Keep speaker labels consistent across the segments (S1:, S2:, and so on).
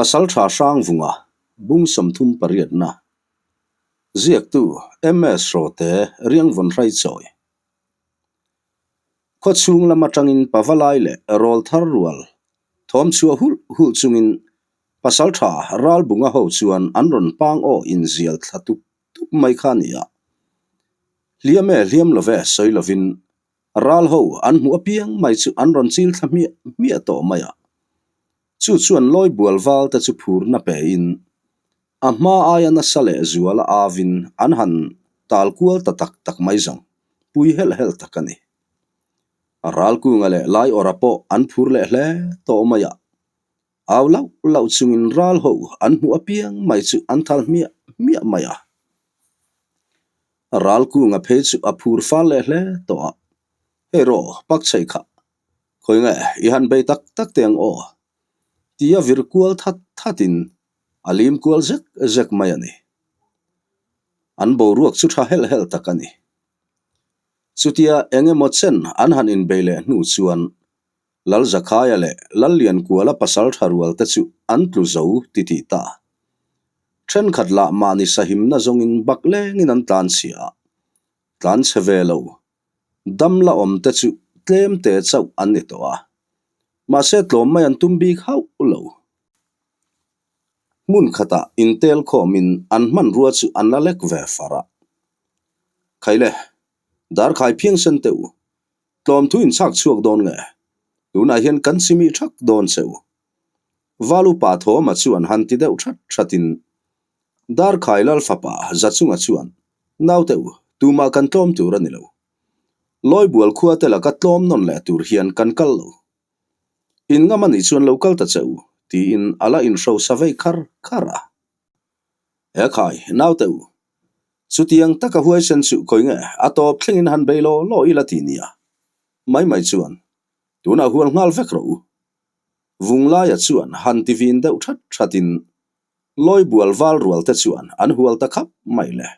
S1: Pasaltha Hrangvunga, Bung 38 na, Ziaktu, MS Hrawte, Riangvawn Hraichawi. Khawchhung lam atangin Pavalai leh Rawlthar rual thawm chhuah hulh hulh chungin Pasaltha Ralbunga ho chuan an rawn pang aw inzial thla tup tup mai kha a ni a. Hliam e hliam lo ve sawi lovin Ral ho an hmuh apiang mai chu an rawn chil thla hmiah hmiah tawh mai a. Chu chuan lawi bual val te chu phurna pe in a hma aia nasa leh zuala avin an han tal kual ta tak tak mai zawng pui helh helh tak a ni. Ral kunga leh lai awrha pawh an phur leh hle tawh mai a. Au lauh lauh chungin ral ho an hmuh apiang mai chu an thal hmiah hmiah mai a. Ral kunga phei chu a phur fal leh hle tawh a, Hei rawh, pak chheih kha, khawi nge i han bei tak tak teh ang aw? Tia vir kual that thatin a lim kual zek zek mai a ni. An boruak chu tha helh helh tak a ni. Chutia eng emaw chen an han inbei leh hnu chuan Lalzakhaia leh Lalliankuala pasal tha rual te chu an tlu zo ti tih ta. Thenkhat lah mahni sahimna zawngin bak lengin an tlan chhia a, tlan chhe ve lo. Dam la awm te chu tlem te chauh an ni tawh a, mahse tlawm mai an tum bik hauh lo. Hmun khatah intel khawmin an hmanrua chu an la lek ve far a. Khaile, darkhai phiangsen teh u, Tlawm thu in chhak chhuak dawn nge? Tunah hian kan chimih thak dawn che u. Val upa Thawma chuan han ti deuh that thatin Darkhai Lal fapa Zachunga chuan, Naute u, tumah kan tlawm tur a ni lo. Lawibual khua te laka tlawm nawn leh tur hian kan kal lo. In ngam a nih chuan lo kal ta che u, tiin a la inhrosa vei khar khar a. He khai, naute u, chutiang taka huaisen chu khawi nge a tawp thlengin han bei law law ila ti nia. Mai mai chuan, tunah hual nghal vek rawh u. Vunglaia chuan han ti vin deuh that thatin Lawibual val rual te chuan an hual ta khap mai le.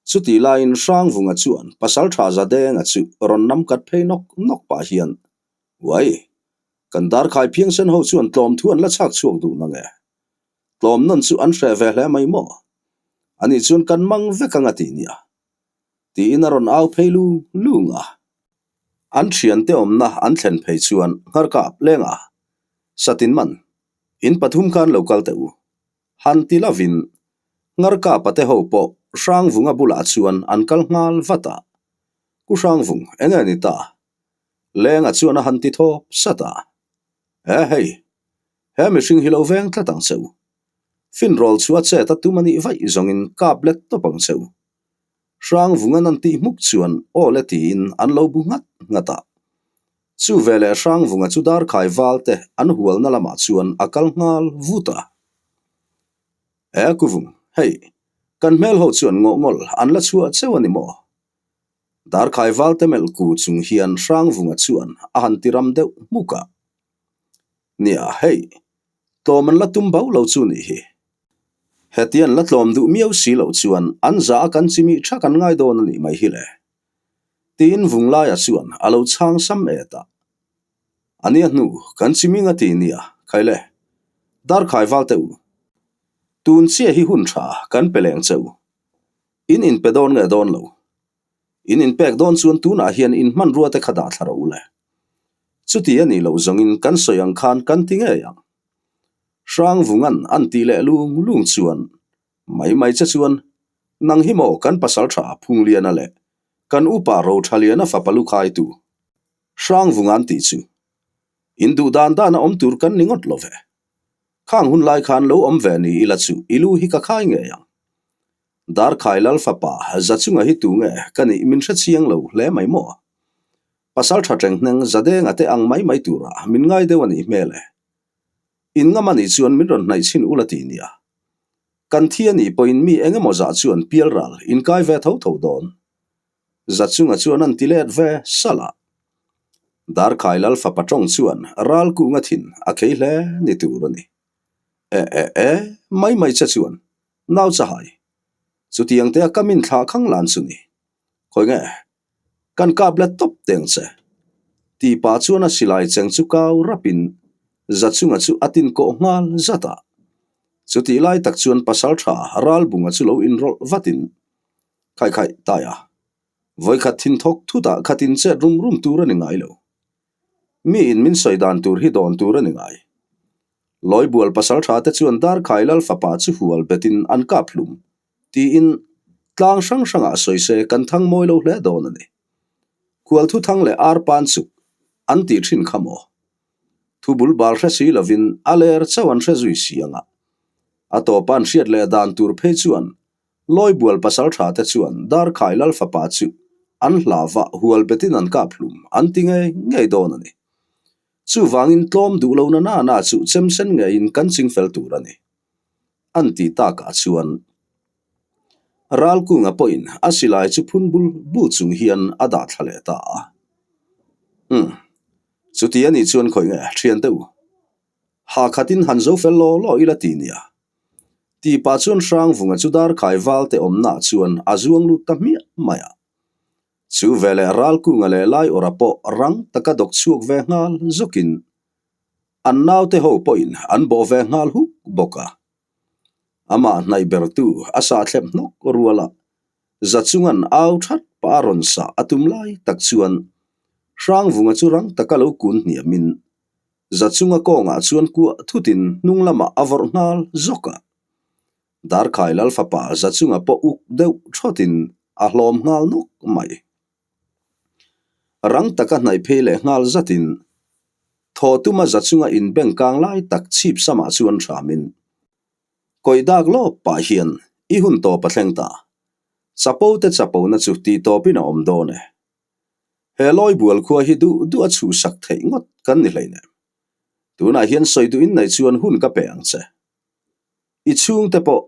S1: Chutih laiin Hrangvunga chuan Pasaltha Zadenga chu rawn nam kat phei nawk nawk pah hian, Uai, kan darkhai phiangsen ho chuan tlawm thu an la chhak chhuak duh nange? Tlawm nawn chu an hreh ve hle mai maw? Ani chuan kan mang vek ang a ti nia. Tiin a rawn au phei lung lung a. An thiante awmna an thlen phei chuan Ngharkap lenga Satin man, in pathum khan lo kal teh u. Han ti lovin Ngharkapa te ho pawh Hrangvunga bulah chuan an kal nghal vat a. Ku Hrangvung, eng nge ni ta? Lenga chuan a han ti thawp sat a. E hei, he mihring hi lo veng tlat ang che u. Finrawl chu a chet a tum a nih vaih zawngin kap let tawp ang che u. Hrangvungan an tih hmuk chuan aw le tiin an lo bu nghat nghat a. Chu veleh Hrangvunga chu darkhai val te an hualna lamah chuan a kal nghal vut a. E Kuvung, hei, kan hmel ho chuan ngawhngawl an la chhuah cheu a ni maw? Darkhai valte melh ku chung hian Hrangvunga chuan a han ti ram deuh hmuk a. Nia, hei, tlawm an la tum bau lo chu nih hi. Heti an la tlawm duh miau si loh chuan an za a kan chimih tha kan ngai dawn a nih mai hi le. Tiin Vunglaia chuan a lo chhang sam et a. A nia hnu, kan chiming a ti nia, khai le. Darkhai valte u, tun chiah hi hun tha kan pe leng che u. In inpe dawn nge dawn lo? In inpek dawn chuan tunah hian in hmanrua te kha dah thla rawh u le. Chuti a nih loh zawngin kan sawi ang khan kan ti ngei ang. Hrangvungan an tih leh lung lung chuan mai mai che chuan nang hi maw kan pasal tha Phungliana leh kan upa Rothaliana fapa lukhaitu Hrangvungan tih chu in duh dan dan a awm tur kan ni ngawt lo ve. Khang hun lai khan lo awm ve ni ila chu i lu hi ka khai ngei ang. Darkhai Lal fapa Zachunga hi tu nge ka nih min hre chiang lo hle mai maw? Pasal tha tenghneng Zadenga te ang mai mai tura min ngai deuh a nih hmel e. In ngam a nih chuan min rawn hnaih chhin ula ti nia. Kan thi a nih pawhin mi eng emaw zah chuan pialral inkai ve tho tho dawn. Zachunga chuan an ti let ve salh a. Darkhai Lal fapa tawng chuan ral kunga thin a khei hle ni tur a ni. E e e, mai mai che chuan nau chahai. Chutiang te a ka min thlah khang lan chu ni. Khawi nge? Kan kap let tawp teng che. Tih pah chuan a silai cheng chu kau rapin. Zachunga chu a tin kawh nghal zat a. Chutih lai tak chuan pasaltha Ralbunga chu lo inrawlh vatin, Khai khai, Taia, vawikhat thin thawk thutah khatin chet rum rum tur a ni ngai lo. Miin min sawi dan tur hi dawn tur a ni ngai. Lawibual pasaltha te chuan Darkhai Lal fapa chu hual betin an kap hlum, tiin tlang hrang hrangah sawi se kan thang mawi lo hle dawn a ni. Khual thuthang leh arpan chuk an tih thin kha maw? Thu bul bal hre si lovin a ler chauh an hre zui si ang a. A tawpa an hriat leh dan tur phei chuan Lawibual pasaltha te chuan Darkhai Lal fapa chu an hlava hual betin an kap hlum an ti ngei ngei dawn a ni. Chuvangin tlawm duh lo na na na chu chemsen ngeiin kan chingfel tur a ni. An ti takah chuan Ralkunga pawhin a silai chu phun bul bul chung hian a dah thla leh ta a. Umm, chuti a nih chuan khawi nge thian deuh? Ha khatin han zo fel law law ila ti nia. Tih pah chuan Hrangvunga chu darkhai valte awmnaah chuan a zuang lut ta hmiah mai a. Chu veleh Ralkunga leh Laiawrha pawh rang taka dawk chhuak ve nghal zawkin an naute ho pawhin an bawh ve nghal huk bawk a. Amah hnaih bertu a sah thlep hnawk rual a, Zachunga'n au that pah a rawn sah a tum lai tak chuan Hrangvunga chu rang taka lo kun hniamin Zachunga kawngah chuan kuah thutin hnung lamah a vawrh nghal zawk a. Darkhai Lal fapa Zachunga pawh uk deuh thawtin a hlawm nghal nawk mai. Rang taka hnaih phei leh nghal zatin thaw tuma za chunga inbeng kang lai tak chhip samah chuan hramin, Kawih dak lawp pah hian i hun tawp a thleng ta. Chapo te chapona chu tih tawpin a awm dawn e. He lawibual khua hi duh duh a chhuhsak theih ngawt kan ni hleinem. Tunah hian sawi duhin nei chuan hun ka pe ang che. I chhungte pawh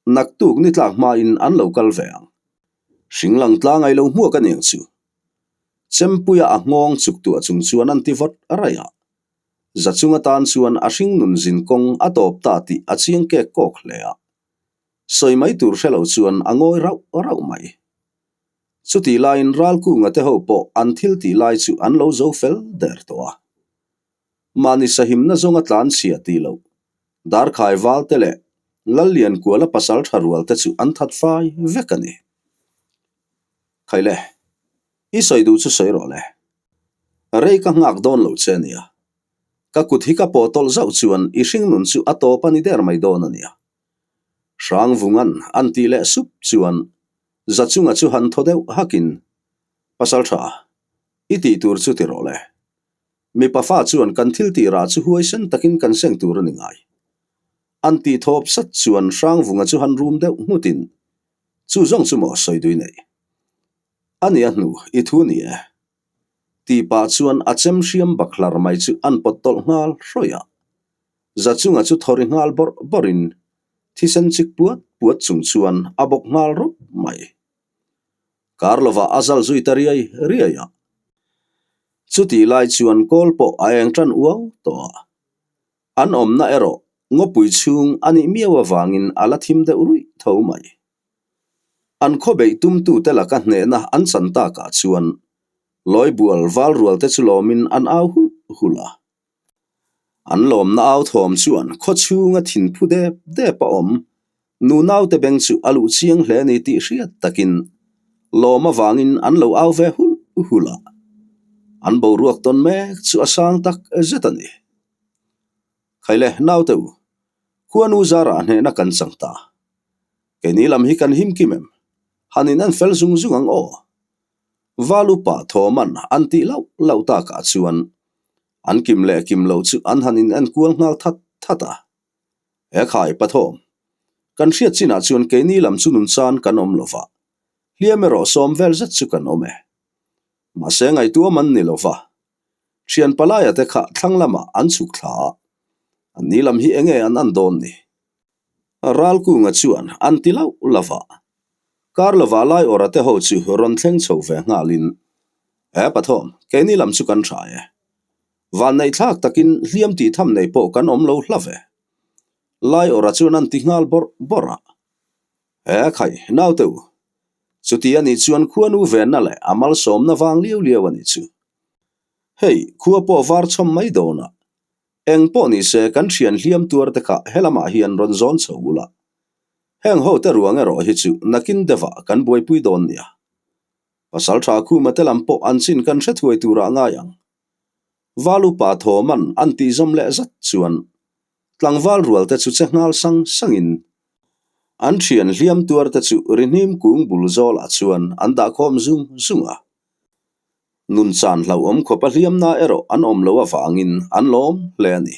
S1: Naktuk ni tlak hmain an lo kal ve ang. Hring lang tlang ai lo hmuak a niang chu. Chempuia a nghawng chuk tuah chung chuan an ti vawt raih a. Za chung atan chuan a hring nun zin kawng a tawp ta tih a chiang kek kawk hle a. Sawi mai tur hre lo chuan a ngawi rauh rauh mai. Chutih laiin Ralkunga te ho pawh an thil tih lai chu an lo zo fel der tawh a. Mahni sahimna zawnga tlanchhia tih loh, Darkhai Valte leh Lalliankuala pasal tha rual te chu an that fai vek a ni. Khaile, i sawi duh chu sawi rawh le. Rei ka nghak dawn lo che ania. Ka kut hi ka pawh tawlh zauh chuan i hringnun chu a tawp a ni der mai dawn a nia. Hrangvunga'n an tih leh sup chuan Zachunga chu han thaw deuh hakin, Pasal tha, i tih tur chu ti rawh le. Mipa fa chuan kan thil tih rah chu huaisen takin kan seng tur a ni ngai. An tih thawp sat chuan Hrangvunga chu han rum deuh nghutin, Chu zawng chu maw sawi dui nei? A nia hnu, i thu ni e. Tih pah chuan a chem hriam bak hlar mai chu an pawt tawlh nghal hrawih a. Zachunga chu thawri nghal bawrh bawrhin thisen chik puat puat chung chuan a bawk nghal rawp mai. Kar lovah a zal zui ta riai riai a. Chutih lai chuan kawl pawh a eng tan uau tawh a. An awmna erawh ngawpui chhung a nih miau avangin a la thim deuh ruih tho mai. An khawbeih tumtute laka hnehna an chan takah chuan Lawibual valrualte chu lawmin an au hulh hulh a. An lawmna au thawm chuan khaw chhunga thinphu dep dep a awm. Nu naute beng chu a luh chiang hle ni tih hriat takin lawm avangin an lo au ve hulh hulh a. An boruak tawn mek chu a sang tak zet a ni. Khaile naute u, khuanu zarah hnehna kan chang ta. Keini lam hi kan him kim em? Han in en fel zung zung ang aw. Val upa Thawman an tih lauh lauh takah chuan an kim leh kim lo chu an han in en kual nghal that that a. He khai Pathawm, kan hriat chinah chuan keini lam chu nun chan kan awm lo va, hliam erawh sawm vel zet chu kan awm e. Mahse ngaihtuam an ni lo va, thian palaia te kha thlang lamah an chhuk thla a, anni lam hi enge an an dawn ni? Ralkunga chuan an ti lauh lauh a. Kar lovah lai awrha te ho chu rawn thleng chho ve nghalin, He Pathawm, keini lam chu kan tha e. Vanneihthlak takin hliam tih tham nei pawh kan awm lo hla ve. Lai awrha chuan an ti nghal bawrh bawrh a. He khai, naute u, chuti a nih chuan khuanu venna leh a malsawmna vang liau liau a nih chu. Hei, khua pawh var chhawm mai dawnah. Eng pawh ni se kan thian hliam tuar te kha helamah hian rawn zawn chho ula. Heng ho te ruang erawh hi chu nakin deuhah kan buaipui dawn nia. Pasal tha khuma te lam pawh an chin kan hre thuai turah ngai ang. Val upa Thawman an tih zawm leh zat chuan tlangval rual te chu che nghal sang sangin an thian hliam tuar te chu rihnim kung bul zawlah chuan an dahkhawm zung zung a. Nun chan hlauhawm khawpa hliamna erawh an awm lo avangin an lawm hle a ni.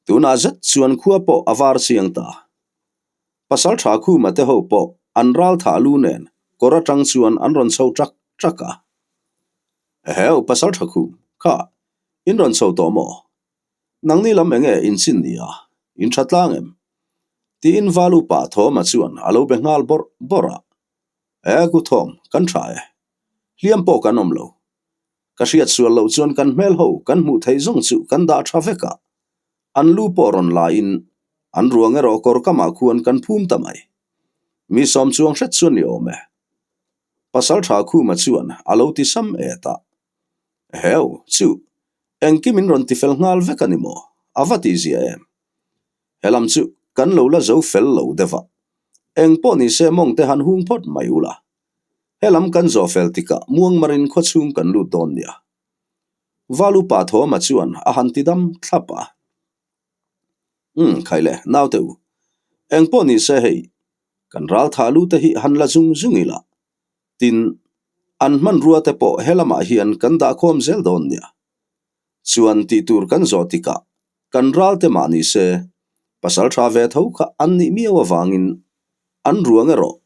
S1: Tunah zet chuan khua pawh a var chiang ta. Pasal tha Khuma te ho pawh an ral thah lu nen kawr atang chuan an rawn chho ṭak ṭak a. Eheu, Pasal tha Khum, kha, in rawn chho tawh maw? Nangni lam enge in chin ni a? In tha tlang em? Tiin Valupa Thawma chuan a lo be nghal bawrh bawrh a. E ku Thawm, kan tha e. Hliam pawh kan awm lo. Ka hriat sual loh chuan kan hmel ho kan hmuh theih zawng chu kan dah tha vek a. An lu pawh rawn la in an ruang erawh kawr kamah khuan kan phum ta mai. Mi sawm chuang hret chuan ni awm e. Pasal tha Khuma chuan a lo ti sam et a. Eheu, chu, engkim in rawn ti fel nghal vek a ni maw? A va tih zia em? Helam chu kan lo la zo fel lo deuh a. Eng pawh ni se mawng te han hung phawt mai ula. Helam kan zawh fel tikah muangmarin khawchhung kan lut dawn nia. Valupa Thawma chuan a han ti dam thlap a. Umm, khai le, naute u. Eng pawh ni se hei, kan ral thah lu te hi han la zung zung ila. Tin, an hmanrua te pawh helamah hian kan dahkhawm zel dawn nia. Chuan tih tur kan zawh tikah kan ral te mah ni se, pasal tha ve tho kha an nih miau avangin an ruang erawh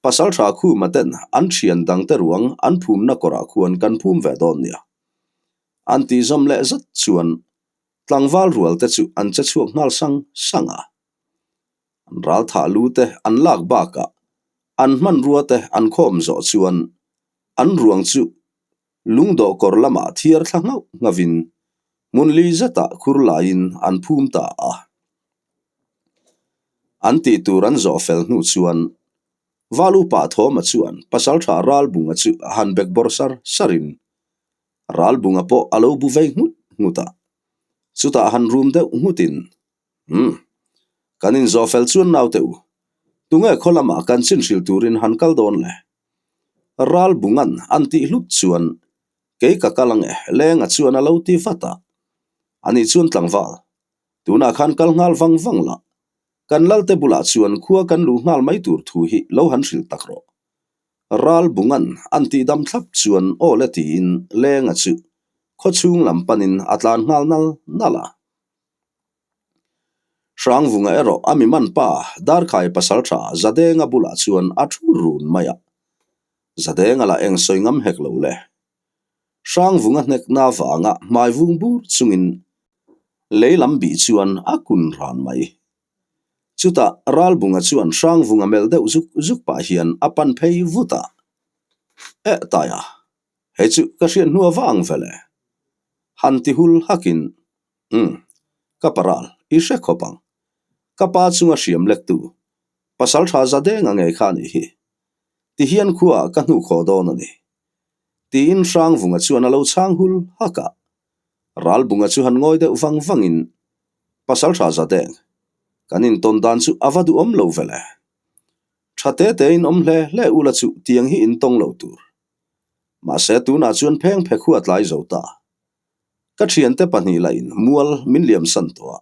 S1: pasal tha khuma ten an thian dang te ruang an phumna kawrah khuan kan phum ve dawn nia. An tih zawm leh zat chuan tlangval rual te chu an che chhuak nghal sang sang a. An ral thah lu te an lak bakah an hmanrua te an khawm zawh chuan an ruang chu Lungdawh kawr lamah thiar thla nghauh nghavin hmun li zetah khur laiin an phum ta a. An tih tur an zawh fel hnu chuan Valupa Thawma chuan Pasaltha Ralbunga chu a han bek bawr sar sarin Ralbunga pawh a lo bu vei nghut nghut a. Chutah han rum deuh nghutin, Umm, kan inzawh fel chuan naute u, tunge khaw lamah kan chin hrilh turin han kal dawn le? Ral bungan an tih hlut chuan kei ka kal ange lenga chuan a lo ti vat a. Ani chuan tlangval, tunah khan kal nghal vang vang la, kan lalte bulah chuan khua kan luh nghal mai tur thu hi lo han hrilh tak rawh. Ral bungan an tih dam thlap chuan aw le tiin lenga chu khawchhung lam panin a tlan nghal nal nal a. Hrangvunga erawh a mi man pa Darkhai pasaltha Zadenga bulah chuan a thu run mai a. Zadenga lah eng sawi ngam hek lo le. Hrangvunga hnekna vanga hmai vung bur chungin lei lam bih chuan a kun ran mai. Chutah Ralbunga chuan Hrangvunga melh deuh zuk zuk pah hian a pan phei vut a. Eh Taia, hei chu ka hriat hnu avang vele. Han ti hul hakin Umm, ka paral, i hre khawp ang. Ka pa chunga hriam lektu, pasal tha za deng a ngei kha a nih hi. Ti hian khuaah ka hnuh khawh dawn a ni. Tiin Hrangvunga chuan a lo chhang hul hak a. Ralbunga chu han ngawi deuh vang vangin, Pasal tha za deng, kan intawn dan chu a va duhawm lo ve le. Tha te tein awm hle hle ula chu tiang hi intawng lo tur. Mahse tunah chuan pheng phe khua tlai zo ta. Ka thiante pahnih lahin mual min liam san tawh a,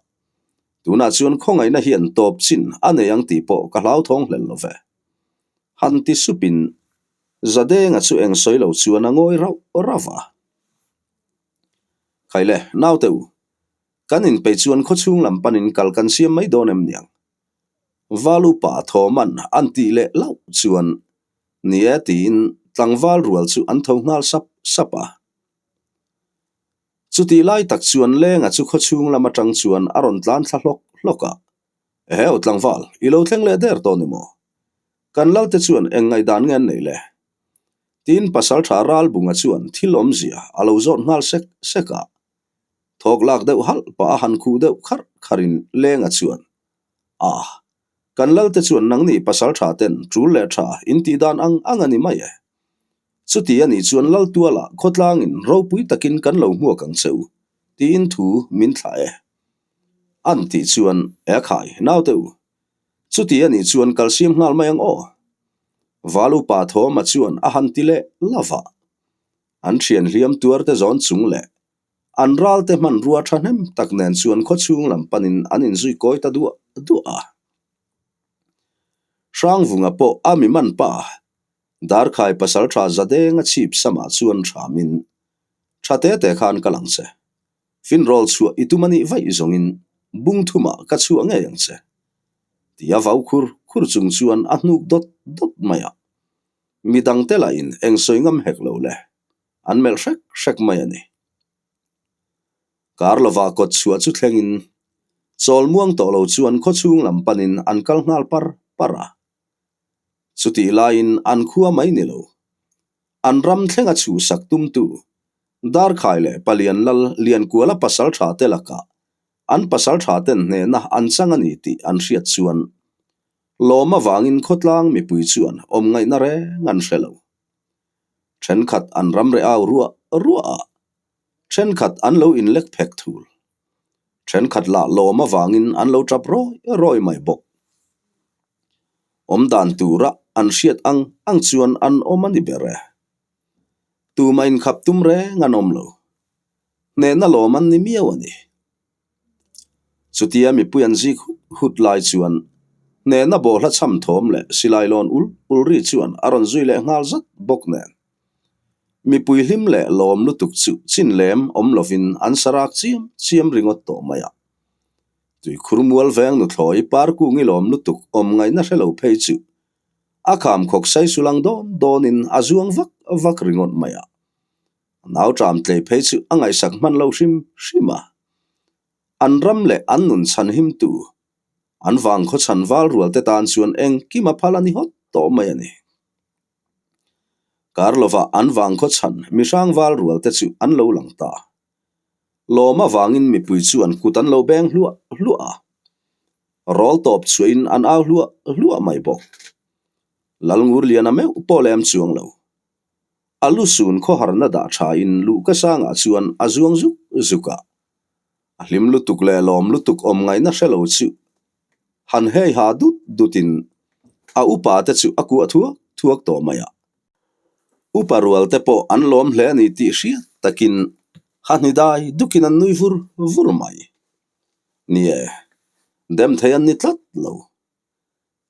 S1: tunah chuan khawngaihna hian tawp chin a nei ang tih pawh ka hlauthawng hlel lo ve. Han ti supin Zadenga chu eng sawi lo chuan a ngawi rauh rauh a. Khaile, naute u, kan inpeih chuan khawchhung lam panin kal kan siam mai dawn em niang? Valupa Thawman an tih leh lauh chuan ni e tiin tlangval rual chu an tho nghal sap sap a. Chutih lai tak chuan Lenga chu khawchhung lam atang chuan a rawn tlan thla hlawk hlawk a. Eheu tlangval, i lo thleng leh der tawh ni maw? Kan lalte chuan eng ngaihdan nge an nei le? Tiin Pasaltha Ralbunga chuan thil awmzia a lo zawt nghal sek sek a. Thawk lak deuh halh pah a han khuh deuh kharh kharhin Lenga chuan, Ah, kan lalte chuan nangni Pasaltha ten tul leh tha in tih dan ang ang a ni mai e. Chuti a nih chuan Laltuala khawtlangin ropui takin kan lo hmuak ang che u. tiin thu min thlah e. An tih chuan, E khai, naute u, chuti a nih chuan kal siam nghal mai ang aw. Val upa Thawma chuan a han ti leh lova. An thian hliam tuar te zawn chung leh an ral te hmanrua thahnem tak nen chuan khawchhung lam panin an inzui kawi ta duah duah a. Hrangvunga pawh a mi man pa Darkhai pasaltha Zadenga chhip samah chuan hramin, Tha te te khan ka lang che. Finrawl chhuah i tum a nih vaih zawngin bung thumah ka chhuah ngei ang che. Tia vau khur khur chung chuan a hnuk dawt dawt mai a. Mi dangte lahin eng sawi ngam hek lo le, an melh hrek hrek mai a ni. Kar lova kawt chhuah chu thlengin chawl muang tawh lo chuan khawchhung lam panin an kal nghal par par a. Chutih laiin an khua mai ni lo. An ram thlenga chhuhsak tumtu Darkhai leh Palian Lal Liankuala pasaltha te lakah an pasaltha ten hnehna an chang a ni tih an hriat chuan lawm avangin khawtlang mipui chuan awm ngaihna reng an hre lo. Thenkhat an ram reh au ruah ruah a, thenkhat an lo inlek phek thul. Thenkhat lah lawm avangin an lo tap rawi rawi mai bawk. Awm dan tura an hriat ang ang chuan an awm a ni ber e. Tumah inkhap tum reng an awm lo. Hnehna lawm an ni miau a ni. Chutia mipui an zik hut hut lai chuan hnehna bawhhla chham thawm leh silai lawn ul ul ri chuan a rawn zui leh nghal zat bawk nen. Mipui hlim leh lawm lutuk chu chin lem awm lovin an sarak chiam chiam ringawt tawh mai a. Tuikhur mual veng nuthlawi parkungi lawm lutuk awm ngaihna hre lo phei chu a kham khawk saisu lang dawn dawnin a zuang vak vak ringawt mai a. Nau ṭam tlei phei chu a ngaihsak hman lo hrim hrim a. An ram leh an nun chhan himtu, an vangkhaw chhan val rual te tan chuan engkim a phal a ni hawt tawh mai a ni. Kar lovah an vangkhaw chhan mihrang val rual te chu an lo lang ta. Lawm avangin mipui chuan kut an lo beng hluah hluah a. Rawl tawp chhuahin an au hluah hluah mai bawk. Lalngurliana meuh pawh lem chuang lo. A lu sun khawharna dah thain luhka sangah chuan a zuang zuk zuk a. A hlim lutuk leh lawm lutuk awm ngaihna hre lo chu han hei ha dut dutin a upa te chu a kuah thuak thuak tawh mai a. Upa rual te pawh an lawm hle a ni tih hriat takin hahni dai dukin an nui vur vur mai. Ni e, dem thei an ni tlat lo.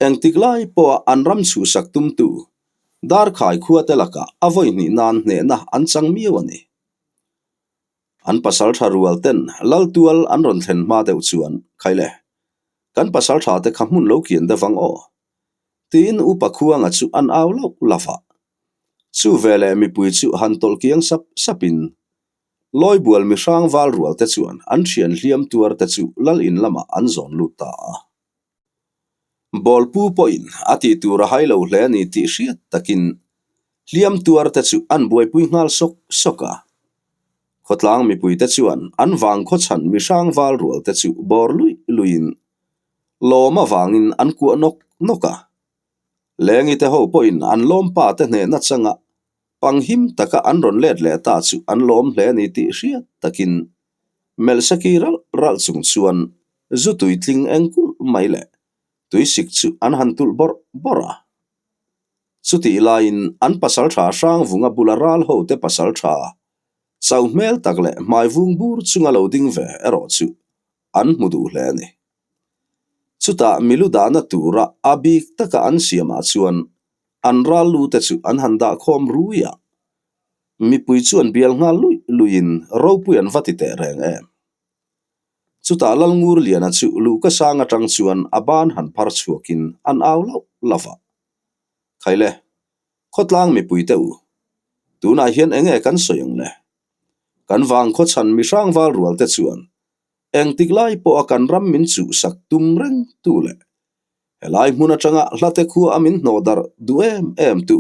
S1: Engtik lai pawha an ram chhuhsak tumtu Darkhai khuate lakah a vawi hnih nan hnehna an chang miau a ni. An pasaltha rual ten Laltual an rawn thlen hma deuh chuan, Khaile, kan pasaltha te kha hmun lo kian deuh vang aw. Tiin Upa Khuanga chu an au lauh lauh a. Chu veleh mipui chu han tawlh kiang sap sapin Lawibual mihrang val rual te chuan an thian hliam tuar te chu Lal in lamah an zawn lut ta a. Bawlpu pawhin a tih tur a hai lo hle a ni tih hriat takin hliam tuar te chu an buaipui nghal sawk sawk a. Khawtlang mipui te chuan an vang khawchhan mihrang val rual te chu bawr luih luihin lawm avangin an kuah nawk nawk a. Lengi te ho pawhin an lawmpa te hnehna changa panghim taka an rawn let leh ta chu an lawm hle a ni tih hriat takin Melhsaki ralh ralh chung chuan zu tui tling eng kulh mai leh tuisik chu an han tulh bawrh bawrh a. Chutih laiin an pasaltha Hrangvunga bula ral hote pasaltha chau hmel tak leh hmai vung bur chunga lo ding ve erawh chu an hmu duh hle a ni. Chutah milu dahna tura a bik taka an siamah chuan an ral lu te chu an han dah khawm rui a. Mipui chuan bial nghal luih luihin ropui an va ti teh reng em. Chutah Lalngurliana chu luhka sang atang chuan a ban han phar chhuakin an au lauh lauh a. Khaile, khawtlang mipui te u, tunah hian enge kan sawi ang le? Kan vang khawchhan mihrang val rual te chuan engtik lai pawha kan ram min chuhsak tum reng tu leh Helai hmun atanga hlate khua a min hnawh darh duh em em tu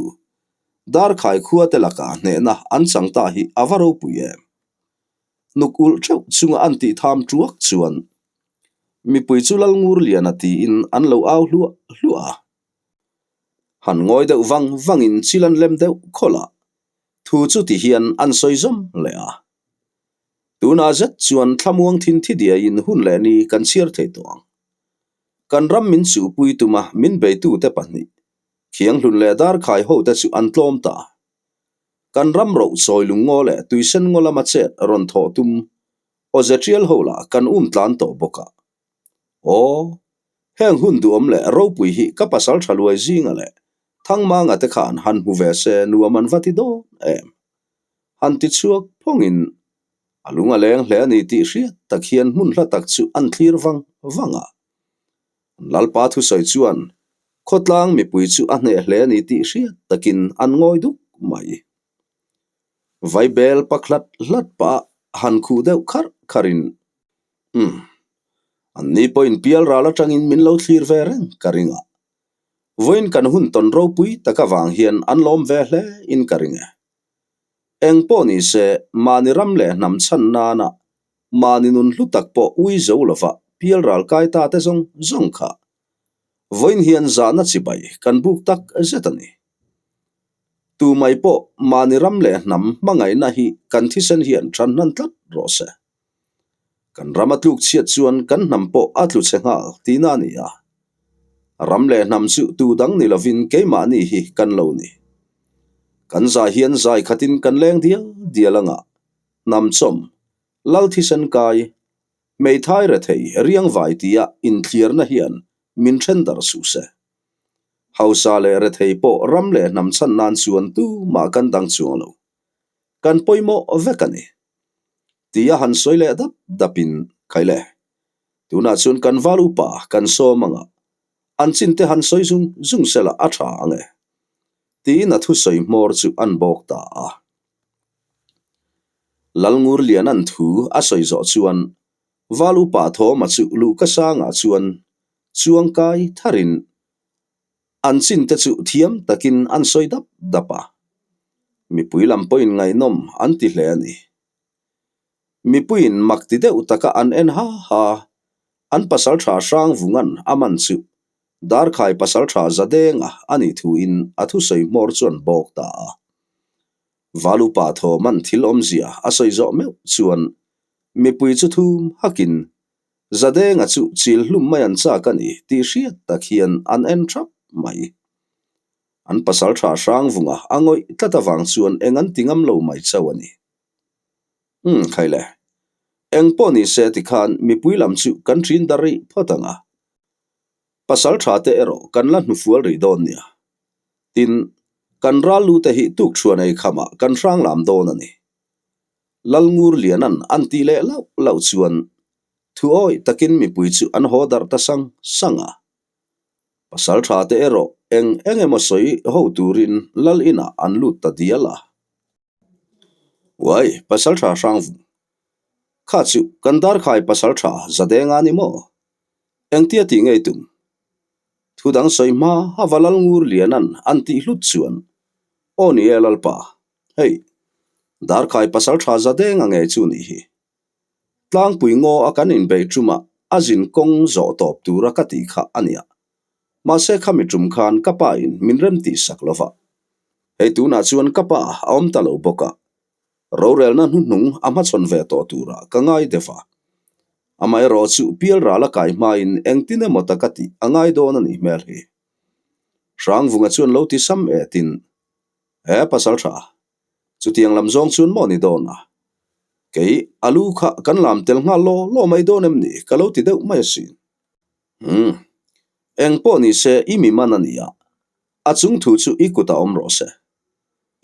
S1: Darkhai khua te lakah hnehna an chang ta hi a va ropui em. Nuk ulh theuh chunga an tih tham tuak chuan mipui chu Lalngurliana tiin an lo au hluah hluah a. Han ngawi deuh vang vangin chil an lem deuh khawlh a, thu chu ti hian an sawi zawm leh a. Tunah zet chuan thlamuang thin thi diaiin hun leh ni kan chhiar thei tawh ang. Kan ram min chuhpui tuma min beitute pahnih, Thianghlun leh Darkhai hote chu an tlawm ta. Kan ram roh chawi lungngaw leh tuisen ngaw lama chet rawn thawh tum awze tial ho lah kan um tlan tawh bawk a. Aw, heng hun duhawm leh ropui hi ka pasal tha luai zinga leh Thangmanga te khan han hmu ve se nuam an va ti dawn em? Han ti chhuak phawngin a lung a leng hle a ni tih hriat tak hian hmun hla tak chu an thlir vang vang a. An Lalpa thusawi chuan khawtlang mipui chu a hneh hle a ni tih hriat takin an ngawi duk mai. Vaibel pak hlat hlat pah han khuh deuh kharh kharhin, Umm, an ni pawhin pial ral atangin min lo thlir ve reng ka ring a. Vawiin kan hun tawn ropui tak avang hian an lawm ve hle in ka ring e. Eng pawh ni se, mahni ram leh hnam chhan nana mahni nun hlu tak pawh ui zo lova pial ral kai ta te zawng zawng kha vawiin hian zahna chibai kan buk tak zet a ni. Tu mai pawh mahni ram leh hnam hmangaihna hi kan thisen hian than hnan tlat rawh se. Kan ram a tluk chhiat chuan kan hnam pawh a tlu chhe nghal tihna a ni a. Ram leh hnam chu tu dang ni lovin keimahni hi kan lo ni. Kan zai hian zai khatin kan leng dial dial anga hnam chawm, lal thisen kai, hmeithai rethei riangvai tia inthliarna hian min then darh suh se. Hausa leh rethei pawh ram leh hnam chhan nan chuan tumah kan dang chuang lo. Kan pawimawh vek a ni. Tia han sawi leh dap dapin, Khai le, tunah chuan kan val upa kan sawm anga an chin te han sawi zung zung sela a tha ang e. Tiin a thusawi hmawr chu an bawk ta a. Lalngurliana'n thu a sawi zawh chuan val upa Thawma chu luhka sangah chuan chuangkai tharin An chin te chu thiam takin an sawi dap dap a, mipui lam pawhin ngaihnawm an ti hle a ni. Mipuiin mak ti deuh taka an en ha ha, an pasaltha Hrangvunga'n a man chu Darkhai pasaltha Zadenga a nih thuin a thusawi hmawr chuan bawk ta a. Valupa thawman thil awmzia a sawi zawh meuh chuan mipui chu thum hakin Zadenga chu chil hlum mai an chak a ni tih hriat tak hian an en thap mai. An pasal tha Hrangvunga a ngawih tlat avang chuan eng an ti ngam lo mai chauh a ni. Umm khai le. Eng pawh ni se tikhan mipui lam chu kan thin dar rih phawt ang a. Pasal tha te erawh kan la hnufual rih dawn nia. Tin, kan ral lu te hi tukṭhuan ei khamah kan hrang lam dawn a ni. Lalngurliana'n an tih leh lauh lauh chuan thu awih takin mipui chu an haw darh ta sang sang a. Pasal tha te erawh eng eng emaw sawi ho turin Lal inah an lut ta dial a. Uai, pasal tha hrang vung. Kha chu kan darkhai pasal tha Zadenga ni maw? Engtia tih ngei tum? Thu dang sawi hma a va Lalngurliana'n an tih hlut chuan, Aw ni e Lalpa, Hei, Darkhai pasal tha za deng a ngei chu nih hi. Tlangpui ngaw a kan inbei ṭuma a zin kawng zawh tawp tura ka tih kha a nia. Mahse khami ṭum khan ka pa in min rem tih sak lo va. Hei tunah chuan ka pa a awm ta lo bawk a, rorelna hnuhnung a hmachhawn ve tawh tura ka ngai deuh a. Amaherawh chu pialral a kai hmain engtin emaw ta ka tih a ngai dawn a nih hmel hi. Hrangvunga chuan lo ti sam etin He pasal tha, chutiang lam zawng chuan maw ni dawn a? Kei a lu kha kan lam tel nghal law law mai dawn em ni ka lo ti deuh mai asin. Umm, eng pawh ni se i mi man a ni a, a chung thu chu i kut a awm rawh se.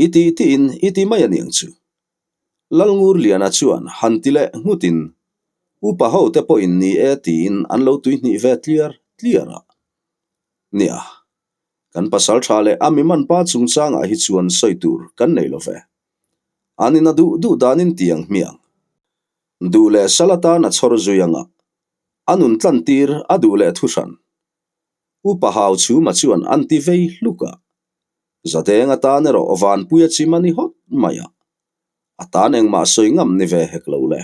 S1: I ti tiin i ti mai a niang chu. Lalngurliana chuan han ti leh nghutin upa ho te pawhin ni e tiin an lo tuihnih ve tliar tliar a. Nia. Kan pasal tha leh a mi man pa chungchangah hi chuan sawi tur kan nei lo ve. An ina duh duh danin tiang hmiang. Duh leh sal atan a chhawr zui anga a nun tlan tir a duh leh thu hran. Upa hau chhuma chuan an ti vei hluk a. Zadeng atan erawh vanpui a chim a ni hawt mai a. A tan engmah sawi ngam ni ve hek lo le.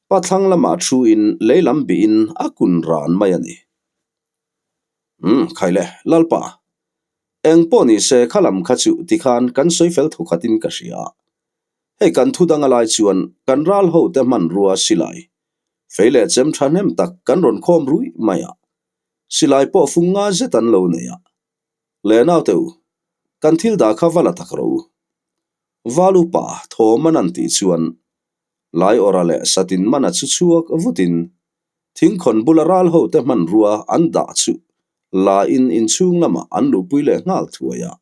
S1: Pathlang lamah thu in lei lam bihin a kun ran mai a ni. Umm, khai le, Lalpa. Eng pawh ni se kha lam kha chu tikhan kan sawi fel thawkhatin ka hria. Hei kan thu dang a lai chuan kan ral ho te hmanrua silai fei leh chem thahnem tak kan rawn khawm ruih mai a, silai pawh fung nga zet an lo nei a. Le naute u, kan thil dah kha va la tak rawh u. Val upa thawm an an tih chuan Lai awra leh satin mana chu chhuak vutin thingkhawn bula ral ho te hmanrua an dah chu la in inchhung lamah an luhpui leh nghal thuai a.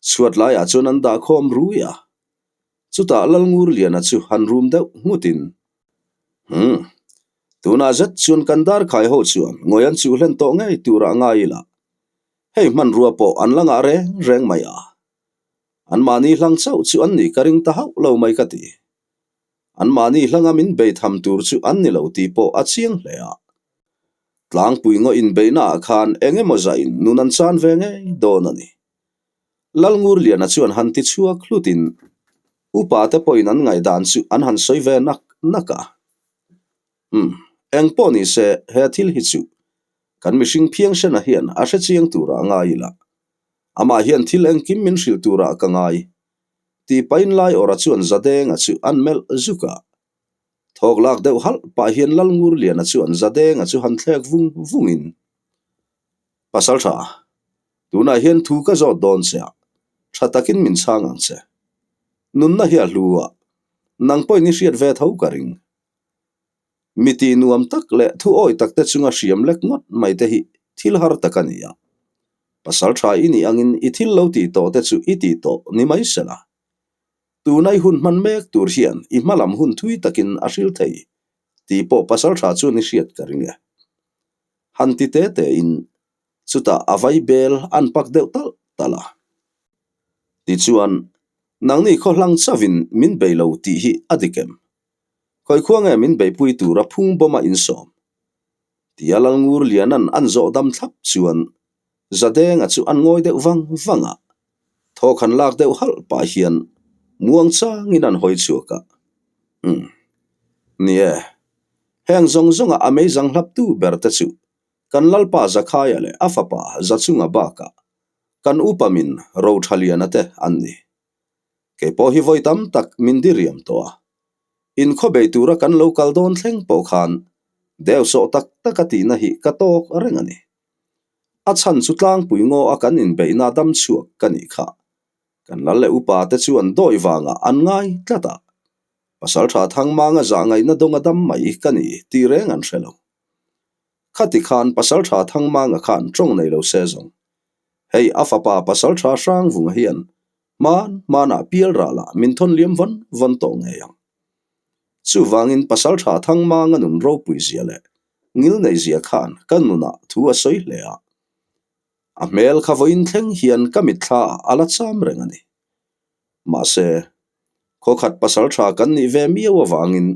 S1: Chhuat laiah chuan an dah khawm rui a, chutah Lalngurliana chu han rum deuh nghutin, Umm, tunah zet chuan kan darkhai ho chuan ngawi an chuh hlen tawh ngei turah ngai ila, hei hmanrua pawh an la ngah reng reng mai a, anmahni hlang chauh chu an nih ka ring ta hauh lo mai ka ti. Anmahni hlanga min bei tham tur chu an ni lo tih pawh a chiang hle a. Tlangpui ngaw inbeihnaah khan eng emaw zahin nun an chan ve ngei dawn a ni. Lalngurliana chuan han ti chhuak hlutin upa te pawhin an ngaihdan chu an han sawi ve nak nak a. Umm, eng pawh ni se he thil hi chu kan mihring phiangsena hian a hre chiang turah a ngai ila. Amah hian thil engkim min hrilh turah ka ngai. Tih pahin Laiawra chuan Zadenga chu an melh zuk a. Thawk lak deuh halh pah hian Lalngurliana chuan Zadenga chu han thlek vung vungin, Pasal tha, tunah hian thu ka zawt dawn che a, tha takin min chhang ang che. Nunna hi a hlu a, nang pawhin i hriat ve tho ka ring. Mi tih nuam tak leh thu awi tak te chunga hriam lek ngawt mai te hi thil har tak a ni a. Pasal tha i nih angin i thil lo tih tawh te chu i tih tawh ni mai sela. Tuna i hun hman mek tur hian i hma lam hun thui takin a hril thei tih pawh pasal tha chuan i hriat ka ring e. Han ti te tein chutah a vai bel an pak deuh talh talh a. Tichuan, nangni khaw hlang chauhin min bei lo tih hi a dik em? Khawi khua nge min beihpui tura phung bawma insawm? Tia Lalngur Lianan an zawh dam thlap chuan Zadenga chu an ngawi deuh vang vang a, thawk han lak deuh halh pah hian muang changin an hawi chhuak a. Umm. Ni e, heng zawng zawnga a meizang hlaptu ber te chu kan Lalpa Zakhaia leh a fapa Zachunga bakah kan upa min Rothaliana te an ni. Kei pawh hi vawi tam tak min diriam tawh a, inkhaw bei tura kan lo kal dawn thleng pawh khan deu sawh tak tak a tihna hi ka tawk reng a ni. A chhan chu tlangpui ngaw a kan inbeihna dam chhuak ka nih kha. Kan lal leh upa te chuan dawi vangah an ngai tlat a, Pasaltha Thangmanga zah ngaihna dawnga dam mai ka ni tih reng an hre lo. Khati khan Pasaltha Thangmanga khan tawng nei lo se zawng. Hei a fapa Pasaltha Hrangvunga hian hman hmanah pial ralah min thawn liam vawn vawn tawh ngei ang. Chuvangin Pasaltha Thangmanga nun ropui zia leh ngil nei zia khan ka nunah thu a sawi hle a. A hmel kha vawiin thleng hian ka mitthla ah a la cham reng a ni. Mahse, khawkhat pasaltha kan nih ve miau avangin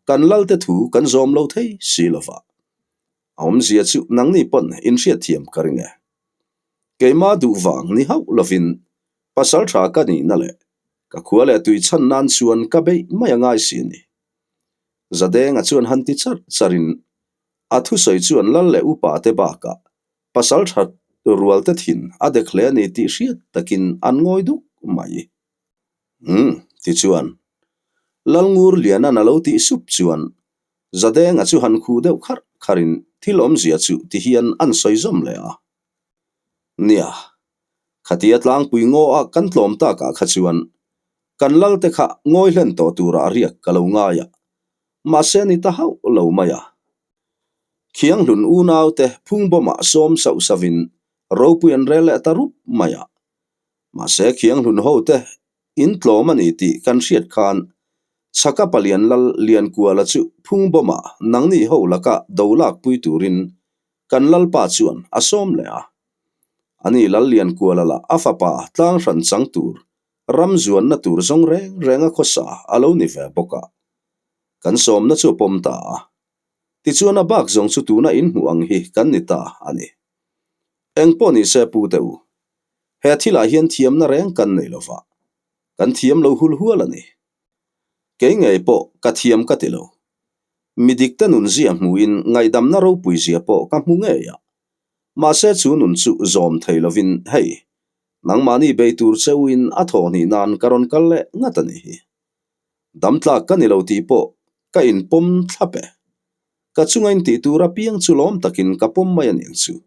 S1: kan lalte thu kan zawm lo thei si lova. A awmzia chu nangni pawn inhriatthiam ka ring e. Keimah duh vang ni hauh lovin pasaltha ka nihna leh ka khua leh tui chhan nan chuan ka beih mai a ngai si a ni. Zadenga chuan han ti charh charhin a thusawi chuan lal leh upa te bakah Pasal that rual te thin a dek hle a ni tih hriat takin an ngawi duk mai. Umm, tichuan, Lalngur Lianan a lo tih sup chuan Zadenga chu han khuh deuh kharh kharhin thil awmzia chu ti hian an sawi zawm leh a. Nia, khatia tlangpui ngaw a kan tlawm takah kha chuan kan lal te kha ngawi hlen tawh turah riak ka lo ngai a, mahse ni ta hauh lo mai a. Thianghlun unaute phungbawmah sawm sauh sauhin ropui an rel leh ta rup mai a. Mahse Thianghlun hote in tlawm a ni tih kan hriat khan Chhaka Palian Lal Liankuala chu phungbawmah nangni ho laka do lakpui turin kan Lalpa chuan a sawm leh a. Ani Lal Liankuala lah a fapa tlang hran chang tur ram zuanna tur zawng reng renga khawsa a lo ni ve bawk a. Kan sawmna chu a pawm ta a. Tichuan a bak zawng chu tuna in hmuh ang hi kan ni ta a ni. Eng pawh ni se pu teh u, he thilah hian thiamna reng kan nei lo va, kan thiam lo hul hual a ni. Kei ngei pawh ka thiam ka ti lo. Mi dikte nun zia hmuhin ngaihdamna ropui zia pawh ka hmu ngei a. Mahse chu nun chu zawm thei lovin hei, nangmahni bei tur che uin a thawhhnih nan ka rawn kal leh ngat a ni hi. Damtlak ka ni lo tih pawh ka inpawm thlap e. Ka chunga intih tur apiang chu lawm takin ka pawm mai a niang chu.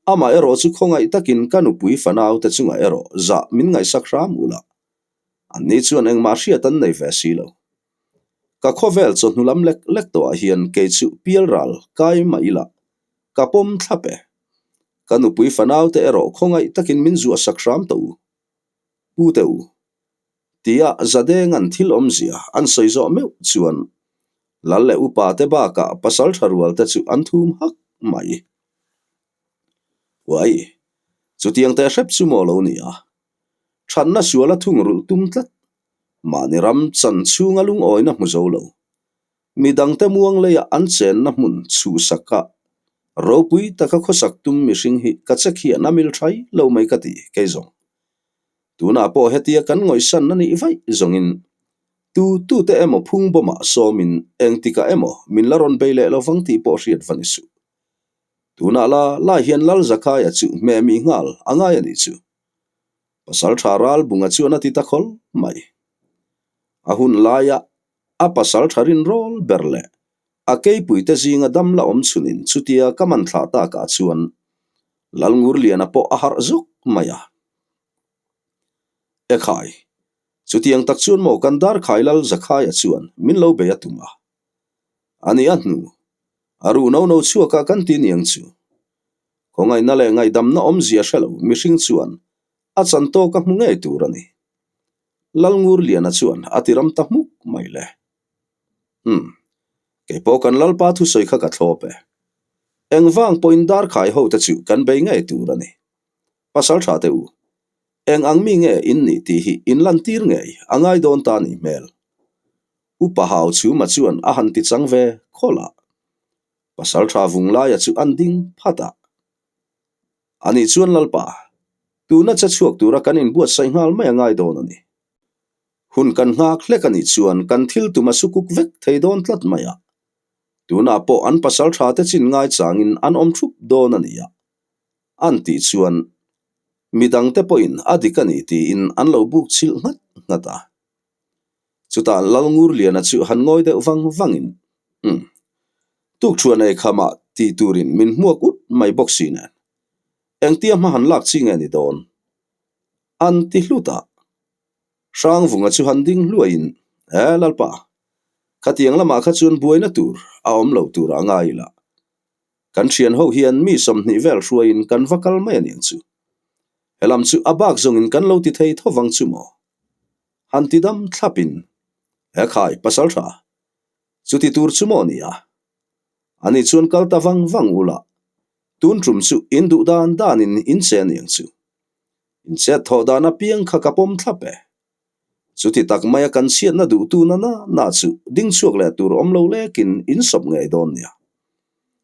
S1: Amah erawh chu khawngaih takin ka nupui fanau te chungah erawh zah min ngaihsak hram ula. Anni chuan engmah hriat an nei ve si lo. Ka khawvel chawhnu lam lek lek tawhah hian kei chu pialral kai mah ila ka pawm thlap e. Ka nupui fanau te erawh khawngaih takin min zuahsak hram tawh u. Pu te u. Tia Zadenga'n thil awmzia an sawi zawh meuh chuan Lal leh upa te bakah pasal tha rual te chu an thum hak mai. Uai, chutiang teh hrep chu maw lo ni a? Thatna suala thungrulh tum tlat, mahni ram chan chhunga lungawina hmu zo lo. Midangte muang leiah an chenna hmun chhuhsaka ropui taka khawsak tum mihring hi ka che khian a mil thai lo mai ka ti kei zawng. Tunah pawh hetia kan ngawihsan a nih vaih zawngin tu tute emaw phung bawmah sawmin engtikah emaw min la rawn bei leh lovang tih pawh hriat va ni suh. Tunah la lai hian Lal Zakaia chu hmehmi nghal a ngai a nih chu. Pasal tha ral bunga chuan a ti ta khawl mai. A hun laia a pasal tha rinrawl ber leh a keipuite zinga dam la awm chhunin chutia ka man thlah takah chuan Lal Ngurliana pawh a harh zawk mai a. Ekhai, chutiang tak chuan maw kan Darkhai Lal Zakhaia chuan min lo bei a tum a. A ni a hnu, a ruh no no chhuakah kan ti niang chu. Khawngaihna leh ngaihdamna awmzia hre lo mihring chuan a chan tawk a hmu ngei tur a ni. Lal Ngurliana chuan a ti ram ta hmuk mai le. Umm, keipawh kan Lalpa thusawi kha ka thlawp e. Engvang pawhin Darkhai hote chu kan bei ngei tur a ni. Pasal tha teh u, eng ang mi nge in nih tih hi in lantir ngei a ngai dawn ta nih hmel. Upa Hau Chhuma chuan a han ti chang ve khawlh a. Pasal tha vung laia chu an ding phat a. Ani chuan Lalpa, tuna che chhuak tura kan inbuatsaih nghal mai a ngai dawn a ni. Hun kan nghak hlek a nih chuan kan thil tum a sukuk vek thei dawn tlat mai a. Tunah pawh an pasal tha te chin ngai changin an awm thup dawn a ni a. An tih chuan midangte pawhin a dik a ni tiin an lo buk chhilh nghat nghat a. Chutah Lalngurliana chu han ngawi deuh vang vangin, Umm, tukṭhuan ei khamah tih turin min hmuak ut mai bawk si nen, engtia hma han lak chi nge ni dawn? An ti hlut a. Hrangvunga chu han ding hluaiin, E Lalpa, khatiang lamah kha chuan buaina tur a awm lo turah ngai ila. Kan thian ho hian mi 20 vel hruaiin kan va kal mai a niang chu. Helam chu a bak zawngin kan lo ti thei tho vang chu maw? Han ti dam thlapin, He khai, pasal tha, chuti tur chu maw nia? Ani chuan kal ta vang vang ula, tun tum chu in duh dan danin in che aniang chu. In chet thawh dan apiang kha ka pawm thlap e. Chuti tak maia kan chhiatna duhtu na na na chu ding chhuak leh tur awm lo lekin in sawp ngei dawn nia.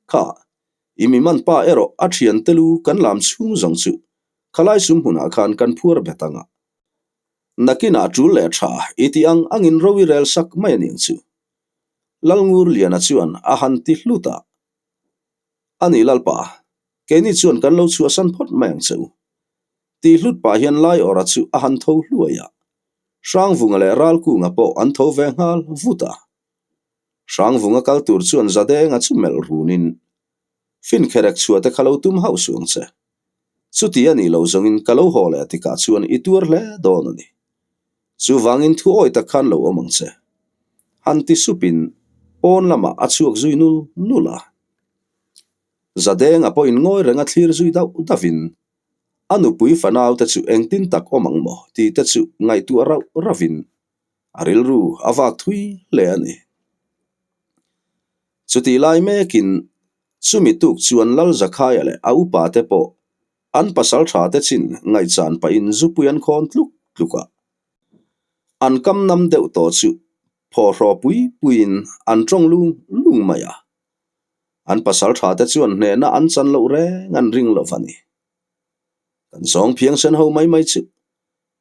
S1: Kha, i mi man pa erawh a thian te lu kan lam chhung zawng chu khalai sum hmunah khan kan phuar bet ang a. Nakinah tul leh tha i tih ang angin ro i rel sak mai aniang chu. Lalngurliana chuan a han ti hlut a. Ani Lalpa, keini chuan kan lo chhuahsan phawt mai ang che u. Tih hlut pah hian Laiawra chu a han tho hluai a. Hrangvunga leh Ralkunga pawh an tho ve nghal vut a. Hrangvunga kal tur chuan Zadenga chu melh runin, Finkherek chhuah te kha lo tum hauh suh ang che. Chuti a nih loh zawngin ka lo haw leh tikah chuan i tuar hle dawn a ni. Chuvangin thu awi tak khan lo awm ang che. Han ti supin pawn lamah a chhuak zui nul nul a. Zadenga pawhin ngawi renga thlir zui dauh dauhin a nupui fanaute chu engtin tak awm ang maw tih te chu ngaihtuah rauh rauhin a rilru a vak thui hle a ni. Chutih lai mekin chumi tuk chuan Lal Zakhaia leh a upa te pawh an pasal tha te chin ngaihchan pahin zupui an khawn tluk tluk a. An kam nam deuh tawh chu phawhraw pui puiin an tawng lung lung mai a. An pasal tha te chuan hnehna an chan loh reng an ring lo va ni. Kan zawng phiangsen ho mai mai chu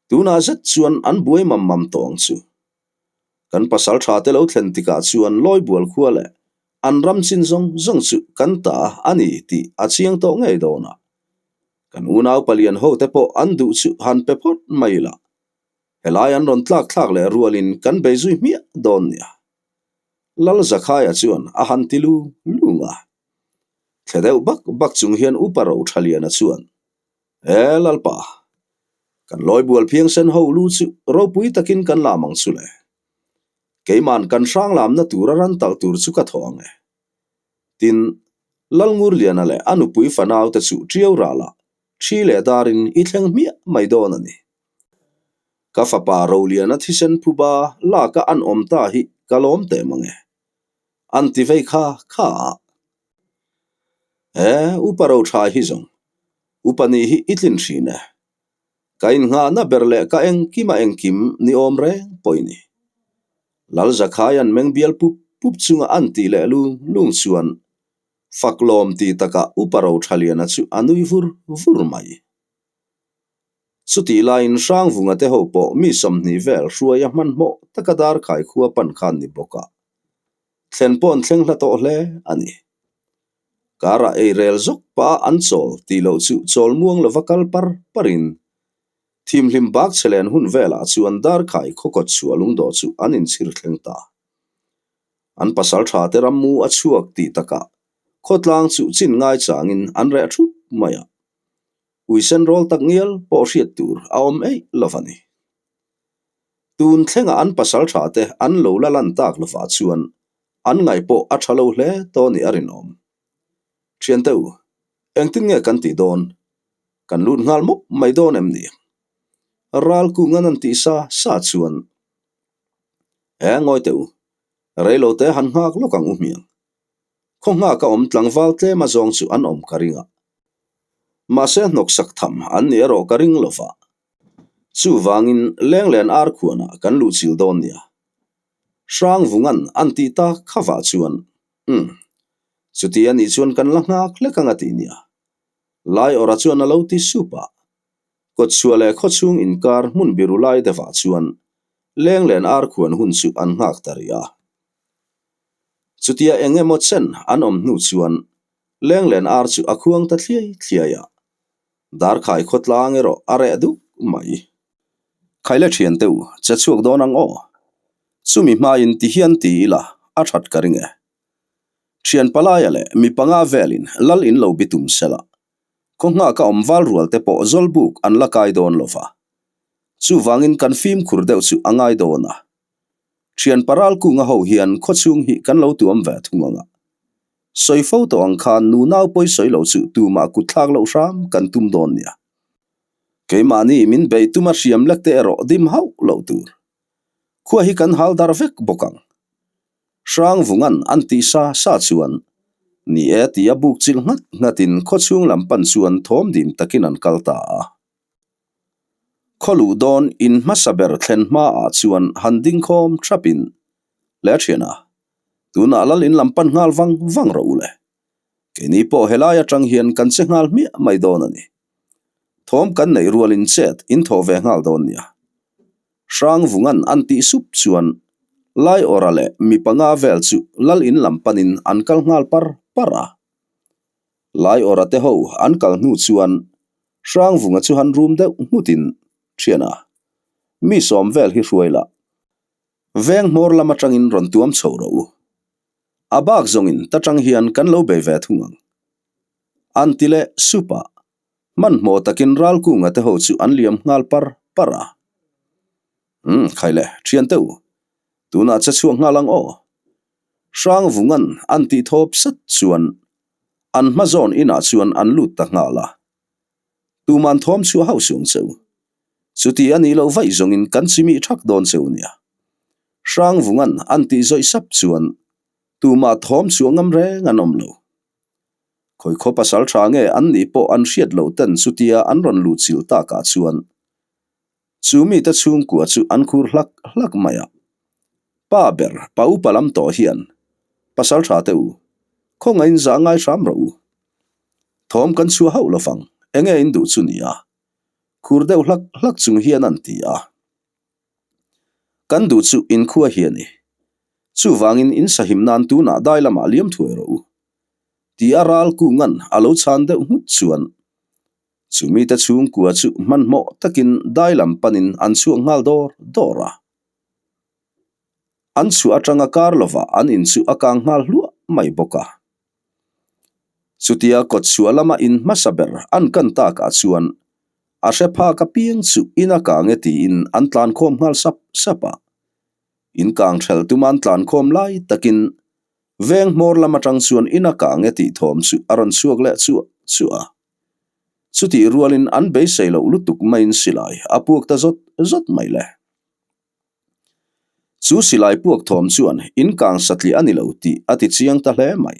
S1: tunah zet chuan an buai mam mam tawh ang chu. Kan pasal tha te lo thlen tikah chuan Lawibual khua leh an ram chin zawng zawng chu kan ta a ni tih a chiang tawh ngei dawn a. Kan unau palian ho te pawh an duh chu han pe phawt mai la. Helai an rawn tlak thlak leh rualin kan bei zui hmiah dawn nia. Lal Zakhaia chuan a han ti lung lung a. Thle deuh bak bak chung hian Upa Rothaliana chuan, E Lalpa, kan lawibual phiangsen ho lu chu ropui takin kan lam ang chu le. Keiman kan hrang lamna tura ran talh tur chu ka thawh ang e. Tin, Lalngurliana leh a nupui fanaute chu ṭiau ralah ṭhi leh darin i thleng hmiah mai dawn a ni. Ka fapa Roliana thisen phuba laka an awm ta hi ka lawm teh mang e. An ti vei kha kha a. E, upa roṭha hi zawng, upa nih hi i tlin ṭhin e. Ka innghahna ber leh ka engkim a engkim ni awm reng pawh i ni. Lal Zakhai an meng bial pup pup chunga an tih leh lung lung chuan Faklawm ti takah Upa Rothaliana chu a nui vur vur mai. Chutih laiin Hrangvunga te ho pawh mi 20 vel hruai a hmanhmawh taka darkhai khua pan khan ni bawk a, thlen pawh an thleng hla tawh hle a ni. Karah ei rel zawk pah an chawl tih loh chu chawl muang lova kal par parin thimhlim bak chhe len hun velah chuan darkhai khawkawt chhuah lungdawh chu an inchhir thleng ta. An pasal tha te rammu a chhuak tih takah khawtlang chu chin ngai changin an reh thup mai a, uisen rawl tak ngial pawh hriat tur a awm eih lo a ni. Tun thlengah an pasal tha te an lo la lan tak lovah chuan an ngaih pawh a tha lo hle tawh nih a rinawm. Thiante u, engtin nge kan tih dawn? Kan lut nghal mawp mai dawn em ni? Ral kung an an tih sa sa chuan, E ngawi teh u, reilote han nghak lawk ang u hmiang. Khaw nghak a awm tlangval tlem a zawng chu an awm ka ring a. Mahse hnawksak tham an ni erawh ka ring lova. Chuvangin Lenglen ar khuanah kan luhchilh dawn nia. Hrangvungan an tih tak khavah chuan, Umm, chuti a nih chuan kan la nghak hlek ang a ti nia. Laiawrha chuan a lo ti sup a. Kawtchhuah leh khawchhung inkar hmun biru lai deuhah chuan Lenglen ar khuan hun chu an nghak ta rih a. Chutia eng emaw chen an awm hnu chuan Lenglen ar chu a khuang ta thliai thliai a. Darkhai khawtlang erawh a reh duk mai. Khaile thian te u, che chhuak dawn ang aw. Chumi hmain ti hian ti ila a that ka ring e. Thian palaia leh mi panga velin lal in lo bitum sela. Khaw nghak a awm val rual te pawh zawlbuk an la kai dawn lo va. Chuvangin kan fimkhur deuh chu a ngai dawn a. Thian paral kunga ho hian khawchhung hi kan lo tuam ve thung ang a. Sawi fo tawh ang khan nu nau pawi sawi lo chu tumah kut thlak loh hram kan tum dawn nia. Keimahni min bei tuma hriam lek te erawh dim hauh loh tur. Khua hi kan hal dar vek bawk ang. Hrangvungan an tih sa sa chuan ni e tia buk chilh nghat nghatin khawchhung lam pan chuan thawm dim takin an kal ta a. Khaw luh dawn in hmasa ber thlen hmaah chuan han ding khawm thapin, Le thiana, tunah lal in lam pan nghal vang vang rawh u le. Keini pawh helai atang hian kan che nghal hmiah mai dawn a ni. Thawm kan neih rualin chet in thaw ve nghal dawn nia. Hrangvungan an tih sup chuan Laiawrha leh mi panga vel chu lal in lam panin an kal nghal par par a. Laiawrha te ho an kal hnu chuan Hrangvunga chu han rum deuh nghutin, Thiana, mi sawm vel hi hruai lah. Veng hmawr lam atangin rawn tuam chho rawh u. A bak zawngin ta tang hian kan lo bei ve thung ang. An ti leh sup a, hmanhmawh takin Ralkunga te ho chu an liam nghal par par a. Umm, khai le, thiante u, tunah che chhuak nghal ang aw. Hrangvungan an tih thawp sat chuan an hma zawn inah chuan an lut ta nghal a. Tuman thawm chhuah hauh suang cheu. Chuti a nih loh vaih zawngin kan chimih thak dawn cheu nia. Hrangvungan an tih zawih sap chuan tumah thawm chhuah ngam reng an awm lo. Khawi khaw pasal tha nge an nih pawh an hriat loh ten chutia an rawn luh chilh takah chuan Chu mite chhungkua chu an khur hlak hlak mai a. Pa ber, pa upa lam tawh hian, Pasal tha teh u, khawngaih in zah ngai hram rawh u. Thawm kan chhuah hauh lo vang, enge in duh chu ni a? Khur deuh hlak hlak chung hian an ti a. Kan duh chu inkhua hi a ni. Chuvangin in sahim nan tunah dai lamah liam thuai rawh u. Ti a ral kungan a lo chhan deuh nghut chuan. Chumite chhungkua chu hmanhmawh takin dai lam panin an chhuak nghal dawr dawr a. An chhuah atanga kar lovah an in chu a kang nghal hluah mai bawk a. Chutia kawt chhuah lama in hmasa ber an kan takah chuan a hre phak apiang chu in a kang e tiin an tlankhawm nghal sap sap a. In kang ṭhel tuma an tlankhawm lai takin veng hmawr lam atang chuan in a kang e tih thawm chu a rawn chhuak leh chuah chuah a. Chutih rualin an beisei loh lutuk maiin silai a puak ta zawt zawt mai le. Chu silai puak thawm chuan in kang satliah a ni lo tih a ti chiang ta hle mai.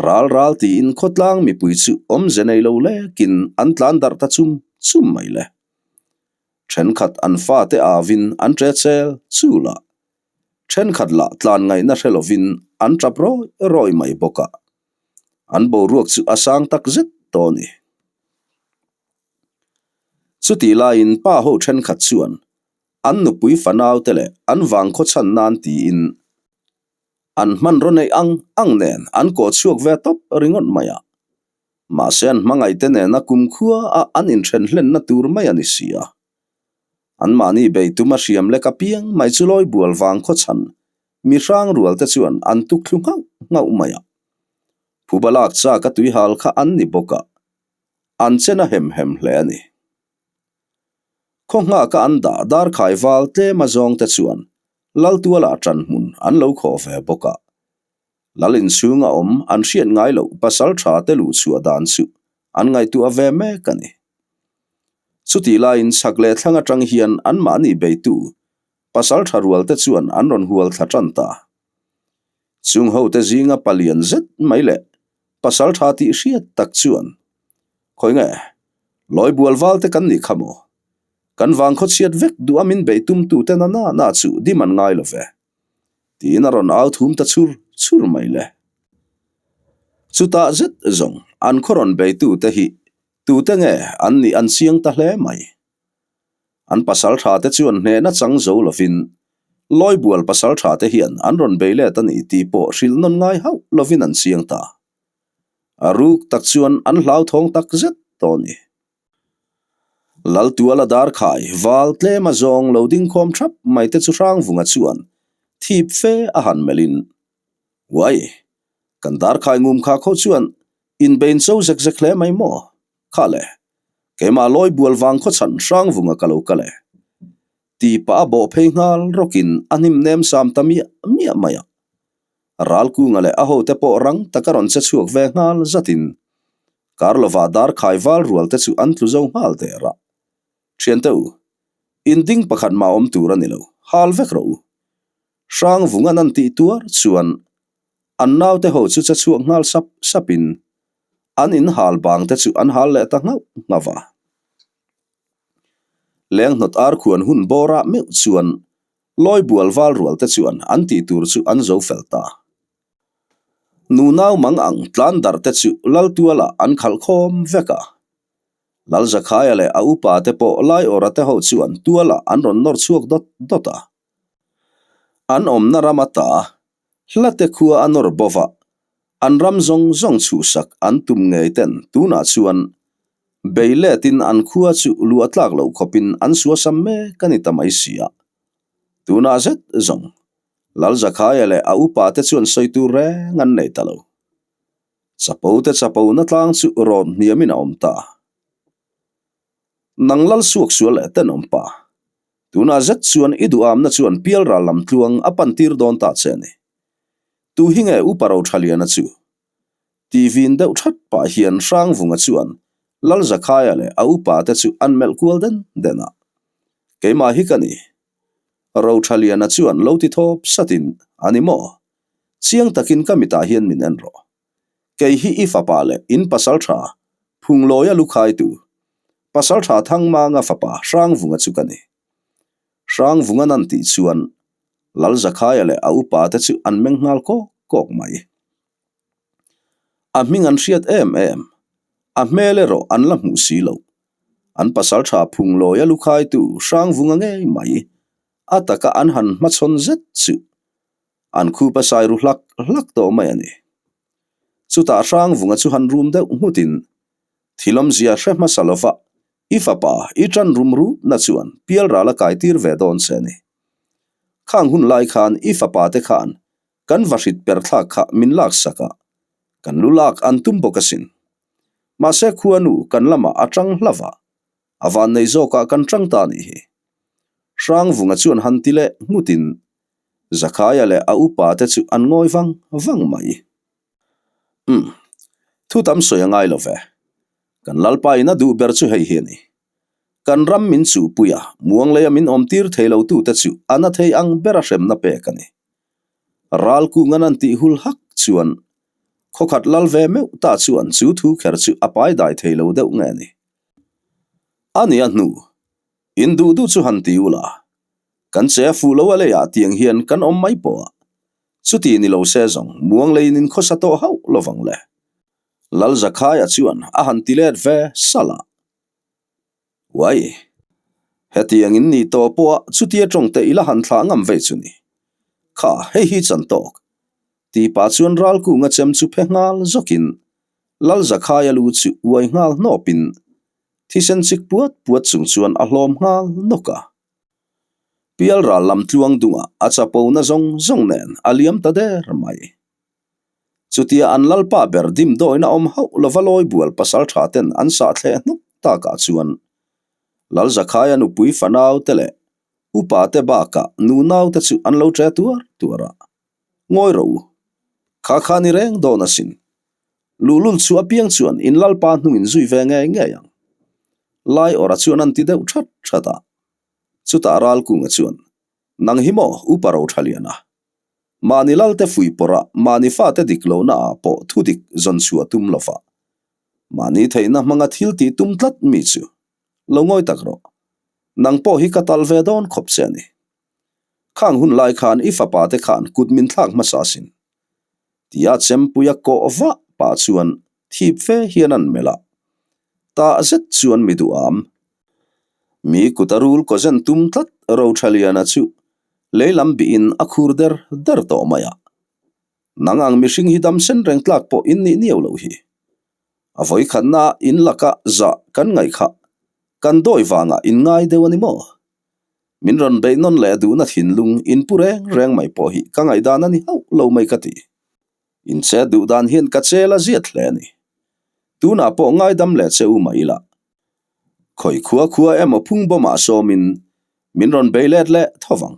S1: Ral ral tiin khawtlang mipui chu awmze nei lo lekin an tlan darh ta chum chum mai le. Thenkhat an fate avin an ṭe chel chul a, thenkhat lah tlan ngaihna hre lovin an ṭap rawi rawi mai bawk a. An boruak chu a sang tak zet tawh a ni. Chutih laiin pa ho thenkhat chuan an nupui fanaute leh an vangkhaw chhan nan tiin an hmanraw neih ang ang nen an kawh chhuak ve tawp ringawt mai a. Mahse an hmangaihte nena kumkhua a an inthen hlenna tur mai a ni si a. Anmahni bei tuma hriam lek apiang mai chu lawi bual vangkhaw chhan mi hrang rualte chuan an tuk thlu nghauh nghauh mai a. Phuba lak chak a tuihal kha an ni bawk a. An chen a hem hem hle a ni. Khaw nghaka an dah darkhai val tlem a zawng te chuan Laltuala ṭan hmun an lo khawh ve bawk a. Lal inchhung a awm an hriat ngai loh pasal ṭha te luh chhuah dan chu an ngaihtuah ve mek a ni. Chutih laiin chhak leh thlang aṭang hian anmahni beitu pasal ṭha rual te chuan an rawn hual thla ṭan ta. Chung hote zinga palian zet mai leh pasal ṭha tih hriat tak chuan, Khawi nge, lawi bual val te kan nih kha maw? Kan vang khaw chhiat vek duh a min beih tum tu te na na na chu dim an ngai lo ve. Tiin a rawn au thum ta chhur chhur mai le. Chutah zet zawng an khaw rawn bei tu te hi tute nge an nih an chiang ta hle mai. An pasal tha te chuan hnehna chang zo lovin Lawibual pasal tha te hian an rawn bei let a ni tih pawh hrilh nawn ngai hauh lovin an chiang ta. A ruk tak chuan an hlauthawng tak zet tawh a ni. Laltuala darkhai val tlem a zawng lo ding khawm thap mai te chu Hrangvunga chuan thip fe a han melhin, Uai, kan darkhai ngum kha kho chuan inbein cho zek zek hle mai maw? Kha le, keimah lawi bual vang khaw chhan Hrangvunga ka lo kal e. Ti pah a bawh phei nghal rawkin a hnim nem sam ta miah miah mai a. Ralkunga leh a hote pawh rang taka rawn che chhuak ve nghal zatin Karlova darkhai val rual te chu an tlu zo nghal der a. Thiante u, in ding pakhat mah awm tur a ni lo, hal vek rawh u. Hrangvungan an tih tuar chuan an naute ho chu che chhuak nghal sap sapin an in hal bang te chu an hal leh ta nghauh nghauh a. Lenghnawt ar khuan hun bawrah meuh chuan lawi bual val rual te chuan an tih tur chu an zo fel ta. Nunau mang ang tlan darh te chu Laltualah an khalh khawm vek a. Lalzakhaia leh a upa te pawh Laiawra te ho chuan tualah an rawn nawr chhuak dawt dawt a. An awmna ram ata hlate khua a nawr bo va, an ram zawng zawng chhuhsak an tum ngei ten tunah chuan bei letin an khua chu luah tlak loh khawpin an suasam mek a ni ta mai si a. Tunah zet zawng Lalzakhaia leh a upa te chuan sawi tur reng an nei ta lo. Chapo te chapo na tlang chu rawn hniamin a awm ta. Nang lal suak sual leh tenawm pa. Tunah zet chuan i duhamna chuan pial ral lam tluang a pan tir dawn ta che a ni. Tu hi nge upa Rothaliana chu? Ti vin deuh that pah hian Hrangvunga chuan Lalzakhaia leh a upa te chu an melh kual den den a. Keimah hi ka ni. Rothaliana chuan lo ti thawp satin, A ni maw? Chiang takin ka mitah hian min en rawh. Kei hi i fapa leh in pasal tha Phunglawia lukhaitu, pasal tha Thangmanga fapa Hrangvunga chu ka ni. Hrangvunga nan tih chuan Lalzakhaia leh a upa te chu an meng nghal kawk kawk mai. A hming an hriat em em, a hmel erawh an la hmuh si lo. An pasal tha Phunglawia lukhaitu Hrangvunga ngei mai a taka an han hmachhawn zet chu an khup a sai ru hlak hlak tawh mai a ni. Chutah Hrangvunga chu han rum deuh nghutin. Thil awmzia hre hmasa lova i fapa i ṭan rum rupna chuan pialral a kaitir ve dawn che a ni. Khang hun lai khan i fapa te khan kan vahrit per thlak kha min laksak a, kan lu lak an tum bawk asin. Mahse khuanu kan lamah a ṭang hlauh a, a vannei zawkah kan ṭang ta nih hi. Hrangvunga chuan han ti leh nghutin Zakhaia leh a upa te chu an ngawi vang vang mai. Umm, thu tam sawi a ngai lo ve. Kan Lalpa in a duh ber chu hei hi a ni. Kan ram min chuhpui a, muangleia min awmtir thei lo tute chu a na thei ang bera hremna pek a ni. Ral kungan an tih hul hak chuan khawkhat lal ve meuh ta chuan chu thu kher chu a pai dai thei lo deuh nge ni. A ni a hnu, in duh duh chu han ti ula, kan che a fuh lo a leiah tiang hian kan awm mai pawh a, chuti ni lo se zawng muang leiin in khawsa tawh hauh lovang le. Lal Zakhaia chuan a han ti let ve salh a. Uai! Hetiang in nih tawh pawha chutia tawng te i la han thlah ngam vei chu ni. Kha, hei hi chan tawk. Ti pah chuan Ralkunga chem chu phe nghal zawkin Lal Zakhaia lu chu uai nghal hnawpin thisen chik puat puat chung chuan a hlawm nghal nawk a. Pialral lam tluang dungah a chapona zawng zawng nen a liam ta der mai. Chutia an lalpa ber dimdawina awm hauh lova lawi bual pasal tha ten an sah thleh hnuk takah chuan Lal Zakhaia nupui fanau te leh upa te bakah nunau te chu an lo ṭe tuar tuar a. Ngawi rawh u. Kha kha ni reng dawn asin. Luhlul chu apiang chuan in lalpa hnungin zui ve ngei ngei ang. Lai awrah chuan an ti deuh that that a. Chutah Ralkunga chuan, Nang hi maw upa Rothaliana? Mahni lalte fuih pawrh a, mahni fate dik lohna ah pawh thu dik zawn chhuah tum lo va. Mahni theihna hmanga thil tih tum tlat mi chu lo ngawi tak rawh. Nang pawh hi ka tal ve dawn khawp che a ni. Khang hun lai khan i fapa te khan kut min thlak hmasa asin. Tia chempuia kawh vah pah chuan thip fe hian an melh a. Tah zet chuan mi duham. Mi kut a rul kawzen tum tlat Rothaliana chu lei lam bihin a khur der der tawh mai a. Nang ang mihring hi dam sen reng tlak pawh in nih niau loh hi. A vawikhatna in laka zah kan ngaih kha kan dawi vangah in ngai deuh a ni maw? Min rawn beih nawn leh duhna thinlung in pu reng reng mai pawh hi ka ngaihdan a ni hauh lo mai ka ti. In che duh dan hian ka chel a ziat hle a ni. Tunah pawh ngaidam leh che u mah ila. Khawi khua khua emaw phung bawmah sawmin min rawn bei let leh tho vang.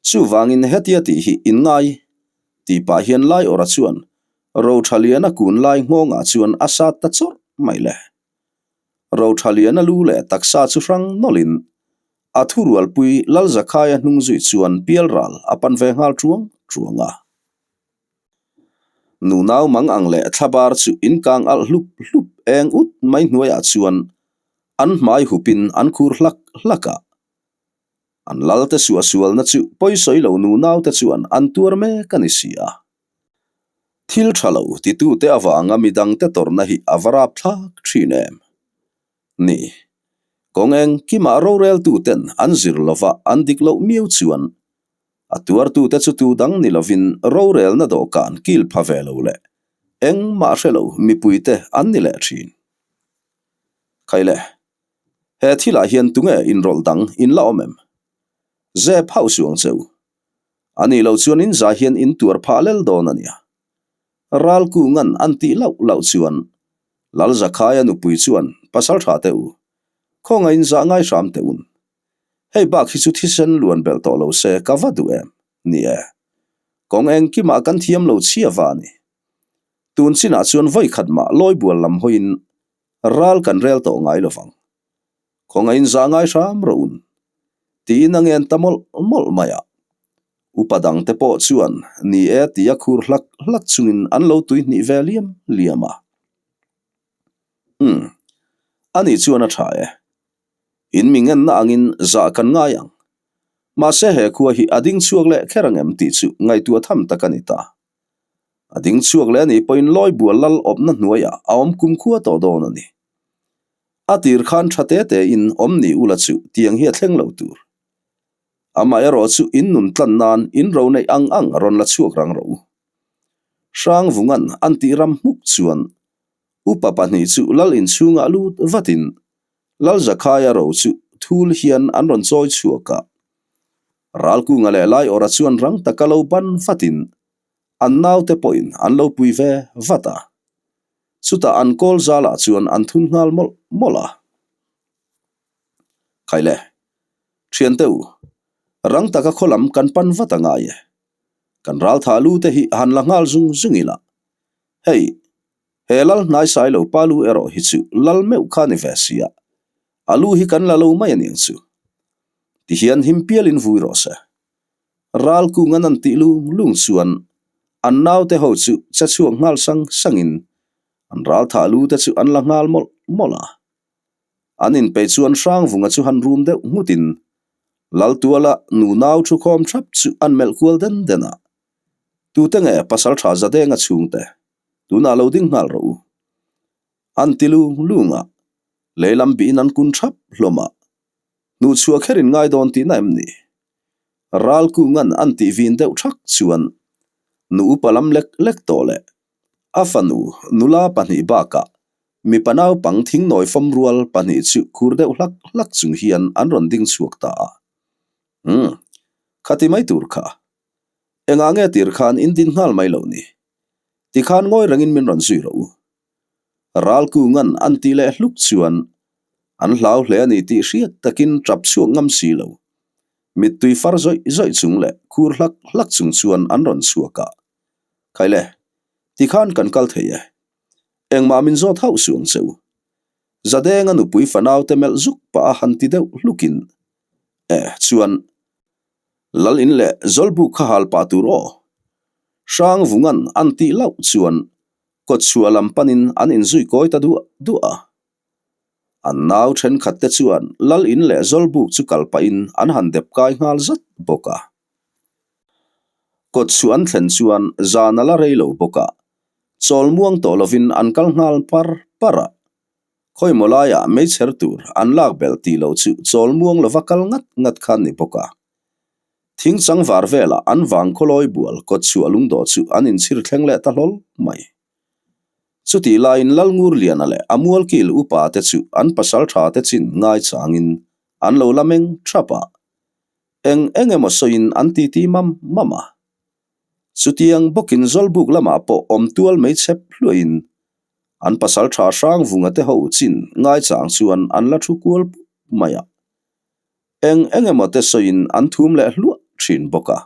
S1: Chuvangin hetia tih hi in ngai tih pah hian lai awrah chuan Rothaliana kun lai nghawngah chuan a sat ta chawrh mai le. Rothaliana lu leh taksa chu hrang nawlhin a thurualpui Lalzakhaia hnung zui chuan pialral a pan ve nghal truang truang a. Nunau mang ang leh thlabar chu inkang alh hlup hlup eng ut mai hnuaiah chuan an hmai hupin an khur hlak hlak a. An lalte suahsualna chu pawisawi lo nunaute chuan an tuar mek a ni si a. Thil tha lo titute avanga midangte tawrhna hi a va rapthlak thin em? Ni, kawng engkimah roreltuten an zir lova an dik loh miau chuan A tuartute chu tu dang ni lovin rorelna dawhkan kil pha ve lo leh engmah hre lo mipuite an ni leh thin. Khaile, he thilah hian tunge inrawlh dang in la awm em? Zep hauh suh ang che u. A nih loh chuan in zai hian in tuar phah lel dawn a nia. Ralkungan an tih lauh lauh chuan Lalzakhaia nupui chuan pasal tha teh u, khawngaih in zah ngai hram teh un. Hei bak hi chu thisen luan belh tawh lo se ka va duh em? Ni e. Kawng engkimah kan thiam lo chhia va a ni. Tun chinah chuan vawi khat mah lawibual lam hawiin ral kan rel tawh ngai lo vang. Kawngaiin zah ngai hram rawh un. Tiin a ngen ta mawlh mawlh mai a. Upa dangte pawh chuan ni e tia khur hlak hlak chungin an lo tuihnih ve liam liam a. Umm. Ani chuan a tha e. In mi ngenna angin zah kan ngai ang. Mahse he khua hi a ding chhuak leh kher ang em tih chu ngaihtuah tham tak a ni ta. A ding chhuak leh anih pawhin lawi bual lal awpna hnuaiah a awm kumkhua tawh dawn a ni. A tir khan tha te te in awm ni ula chu tiang hi a thleng lo tur. Amaherawh chu in nun tlan nan in ro neih ang ang rawn la chhuak rang rawh u. Hrangvungan an tih ram hmuk chuan. Upa pahnih chu lal inchhungah lut vatin Lal Zakhaia ro chu thul hian an rawn chawi chhuak a. Ralkunga leh Laiawrha chuan rang taka lo ban vatin an naute pawhin an lo pui ve vat a. Chutah an kawl zalah chuan an thun nghal mawlh mawlh a. Khaile, thiante u, rang taka khaw lam kan pan vat a ngai e. Kan raltha lu te hi han la nghal zung zung ila. Hei, he lal hnaisai lo pa lu erawh hi chu lal meuh kha ni ve sia, a lu hi kan la lo mai a niang chu. Tihian him pialin vui rawh se. Ral kung an an tih lung lung chuan an naute ho chu che chhuak nghal sang sangin an raltha lu te chu an la nghal mawlh mawlh a. An inpeih chuan Hrangvunga chu han rum deuh nghutin Laltuala nu nau thukhawm thap chu an melh kual den den a. Tute nge Pasaltha Zadenga chhungte? Tunah lo ding nghal rawh u. An ti lung lung a, lei lam bihin an kun thap hlawm a. Hnuhchhuah kherin ngai dawn tihna em ni? Ralkungan an tih vin deuh thak chuan nu upa lam lek lek tawh leh a fanu nula pahnih bakah mipa naupang thingnawi fawm rual pahnih chu khur deuh hlak hlak chung hian an rawn ding chhuak ta a. Umm, khati mai tur kha. Engah nge tir khan in din nghal mai lo ni? Tikhan ngawi rengin min rawn zui rawh u. Ralkungan an tih leh hluk chuan an hlau hle a ni tih hriat takin tap chhuak ngam si lo. Mittui far zawih zawih chung leh khur hlak hlak chung chuan an rawn chhuak a. Khaile, tikhan kan kal thei e. Engmah min zawt hauh suh ang che u. Zadenga nupui fanaute melh zuk pah a han ti deuh hlukin, E, chuan Lal in leh Zawlbuk kha hal pah tur aw. Hrangvungan an tih lauh chuan kawtchhuah lam panin an inzui kawi ta duah duah a. An nau thenkhat te chuan Lal in leh Zawlbuk chu kal pahin an han dep kai nghal zat bawk a. Kawtchhuah an thlen chuan zan a la rei lo bawk a, chawl muang tawh lovin an kal nghal par par a. Khawimaw laiah meichher tur an lak belh tih loh chu chawl muang lova kal ngat ngat kha an ni bawk a. Thing chang var velah an vang khawlawi bual kawtchhuah lungdawh chu an inchhir thleng leh ta hlawl mai. Chutih laiin Lalngurliana leh a mualkil upa te chu an pasal tha te chin ngaichangin an lo la meng thap a. Eng eng emaw sawiin an titi mam mam a. Chutiang bawkin Zawlbuk lamah pawh awm tual mai chhep hluahin an pasal tha Hrangvunga te ho chin ngaichang chuan an la thu kual pup mai a. Eng eng emaw te sawiin an thum leh hluah thin bawk a.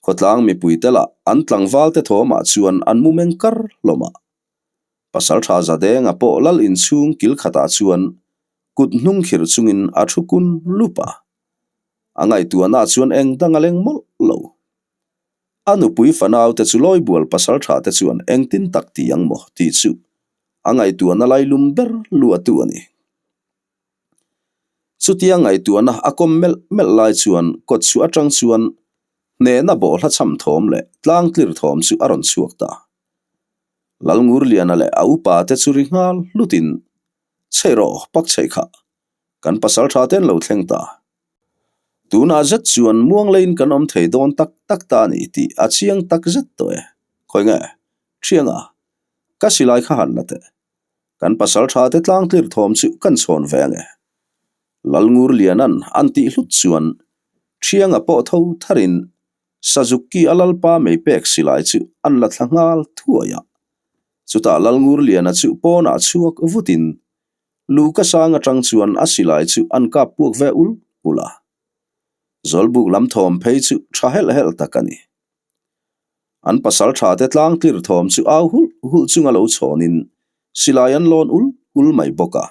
S1: Khawtlang mipui te lah an tlangval te thawmah chuan an mu meng kar hlawm a. Pasal tha Zadenga pawh lal inchhung kil khatah chuan kut hnung khir chungin a thu kun lup a. A ngaihtuahna chuan eng dang a leng mawlh lo. A nupui fanau te chu Lawibual pasal tha te chuan engtin tak ti ang maw tih chu a ngaihtuahna lailum ber luahtu a ni. Chutia ngaihtuahna a kawm melh melh lai chuan kawtchhuah atang chuan hnehna bawhhla chham thawm leh tlang tlir thawm chu a rawn chhuak ta. Lalngurliana leh a upa te chu ri nghal hlutin, Chheih rawh, pak chheih kha. Kan pasal tha ten lo thleng ta. Tunah zet chuan muang leiin kan awm thei dawn tak tak ta a ni tih a chiang tak zet tawh e. Khawi nge? Thianga, ka silai kha han la teh. Kan pasal tha te tlang tlir thawm chu kan chhawn ve ange. Lalngurliana'n an tih hlut chuan Thianga pawh tho tharin Sazukki a lalpa mei pek silai chu an la thla nghal thuai a. Chutah Lalngurliana chu pawnah chhuak vutin Luka sang atang chuan a silai chu an kap puak ve ul ul a. Zawlbuk lam thawm phei chu tha helh helh tak a ni. An pasal tha te tlang tlir thawm chu au hulh hulh chunga lo chhawnin silai an lawn ul ul mai bawk a.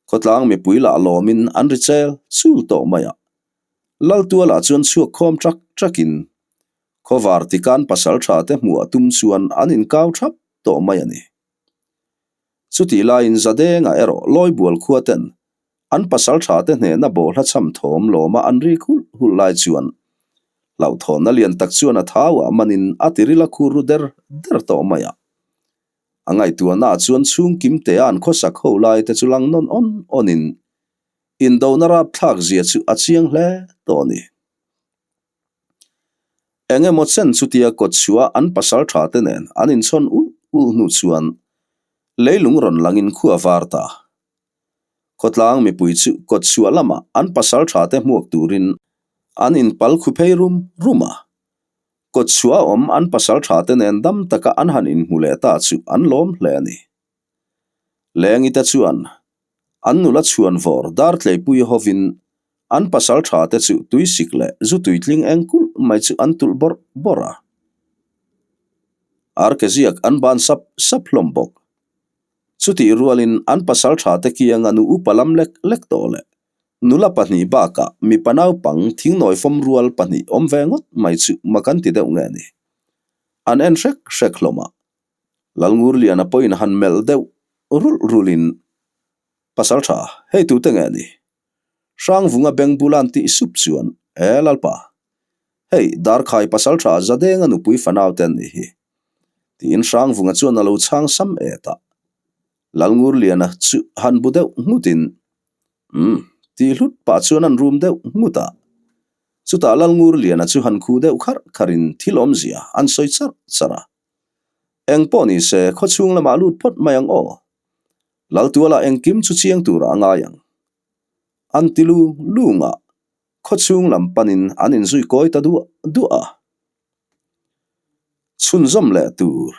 S1: Khawtlang mipui lah lawmin an ri chel chul tawh mai a. Laltualah chuan chhuak khawm ṭak ṭakin khawvar tikan pasal tha te hmuh a tum chuan an inkau ṭhap tawh mai a ni. Chutih laiin Zadenga erawh Lawibual khua ten an pasal tha te hnehna bawhhla chham thawm lawma an rik hulh hulh lai chuan hlauhthawnna lian tak chuan a thauah manin a tiril a khur ru der der tawh mai a. A ngaihtuahnaah chuan chhung kim te a an khawsak ho lai te chu lang nawn awn awnin indona rapthlak zia chu a chiang hle tawh a ni. Eng emaw chen chutia kawtchhuah an pasal tha te nen an inchhawn ulh ulh hnu chuan. Leilung rawn langin khua var ta. Khawtlang mipui chu kawtchhuah lamah an pasal tha te hmuak turin an inpal khu phei rum rum a. Kawtchhuah a awm an pasal tha te nen dam taka an han inhmu leh ta chu an lawm hle a ni. Lengite chuan an nula chhuan vawr dar tleipui hovin an pasal tha te chu tuisik leh zu tuitling eng kulh mai chu an tulh bawrh bawrh a. Arkeziak an ban sap sap hlawm bawk. Chutih rualin an pasal tha te kianga nu upa lam lek lek tawh leh nula pahnih bakah mipa naupang thingnawi fawm rual pahnih awm ve ngawt mai chu mak an ti deuh nge ni. An en hrek hrek hlawm a. Lalngurliana pawhin han melh deuh rulh rulhin, Pasal tha, hei tute nge ni? Hrangvunga beng bula an tih sup chuan, E Lalpa, hei Darkhai pasal tha Zadenga nupui fanau te an nih hi. Tiin Hrangvunga chuan a lo chhang sam et a. Lalngurliana chu han bu deuh nghutin, Umm, tih hlut pah chuan an rum deuh nghut a. Chutah Lalngurliana chu han khuh deuh kharh kharhin thil awmzia an sawi charh charh a. Eng pawh ni se, khawchhung lamah lut phawt mai ang aw. Laltualah engkim chu chiang turah a ngai ang. An ti lu lungah khawchhung lam panin an inzui kawi ta duah duah a. Chhunzawm leh tur.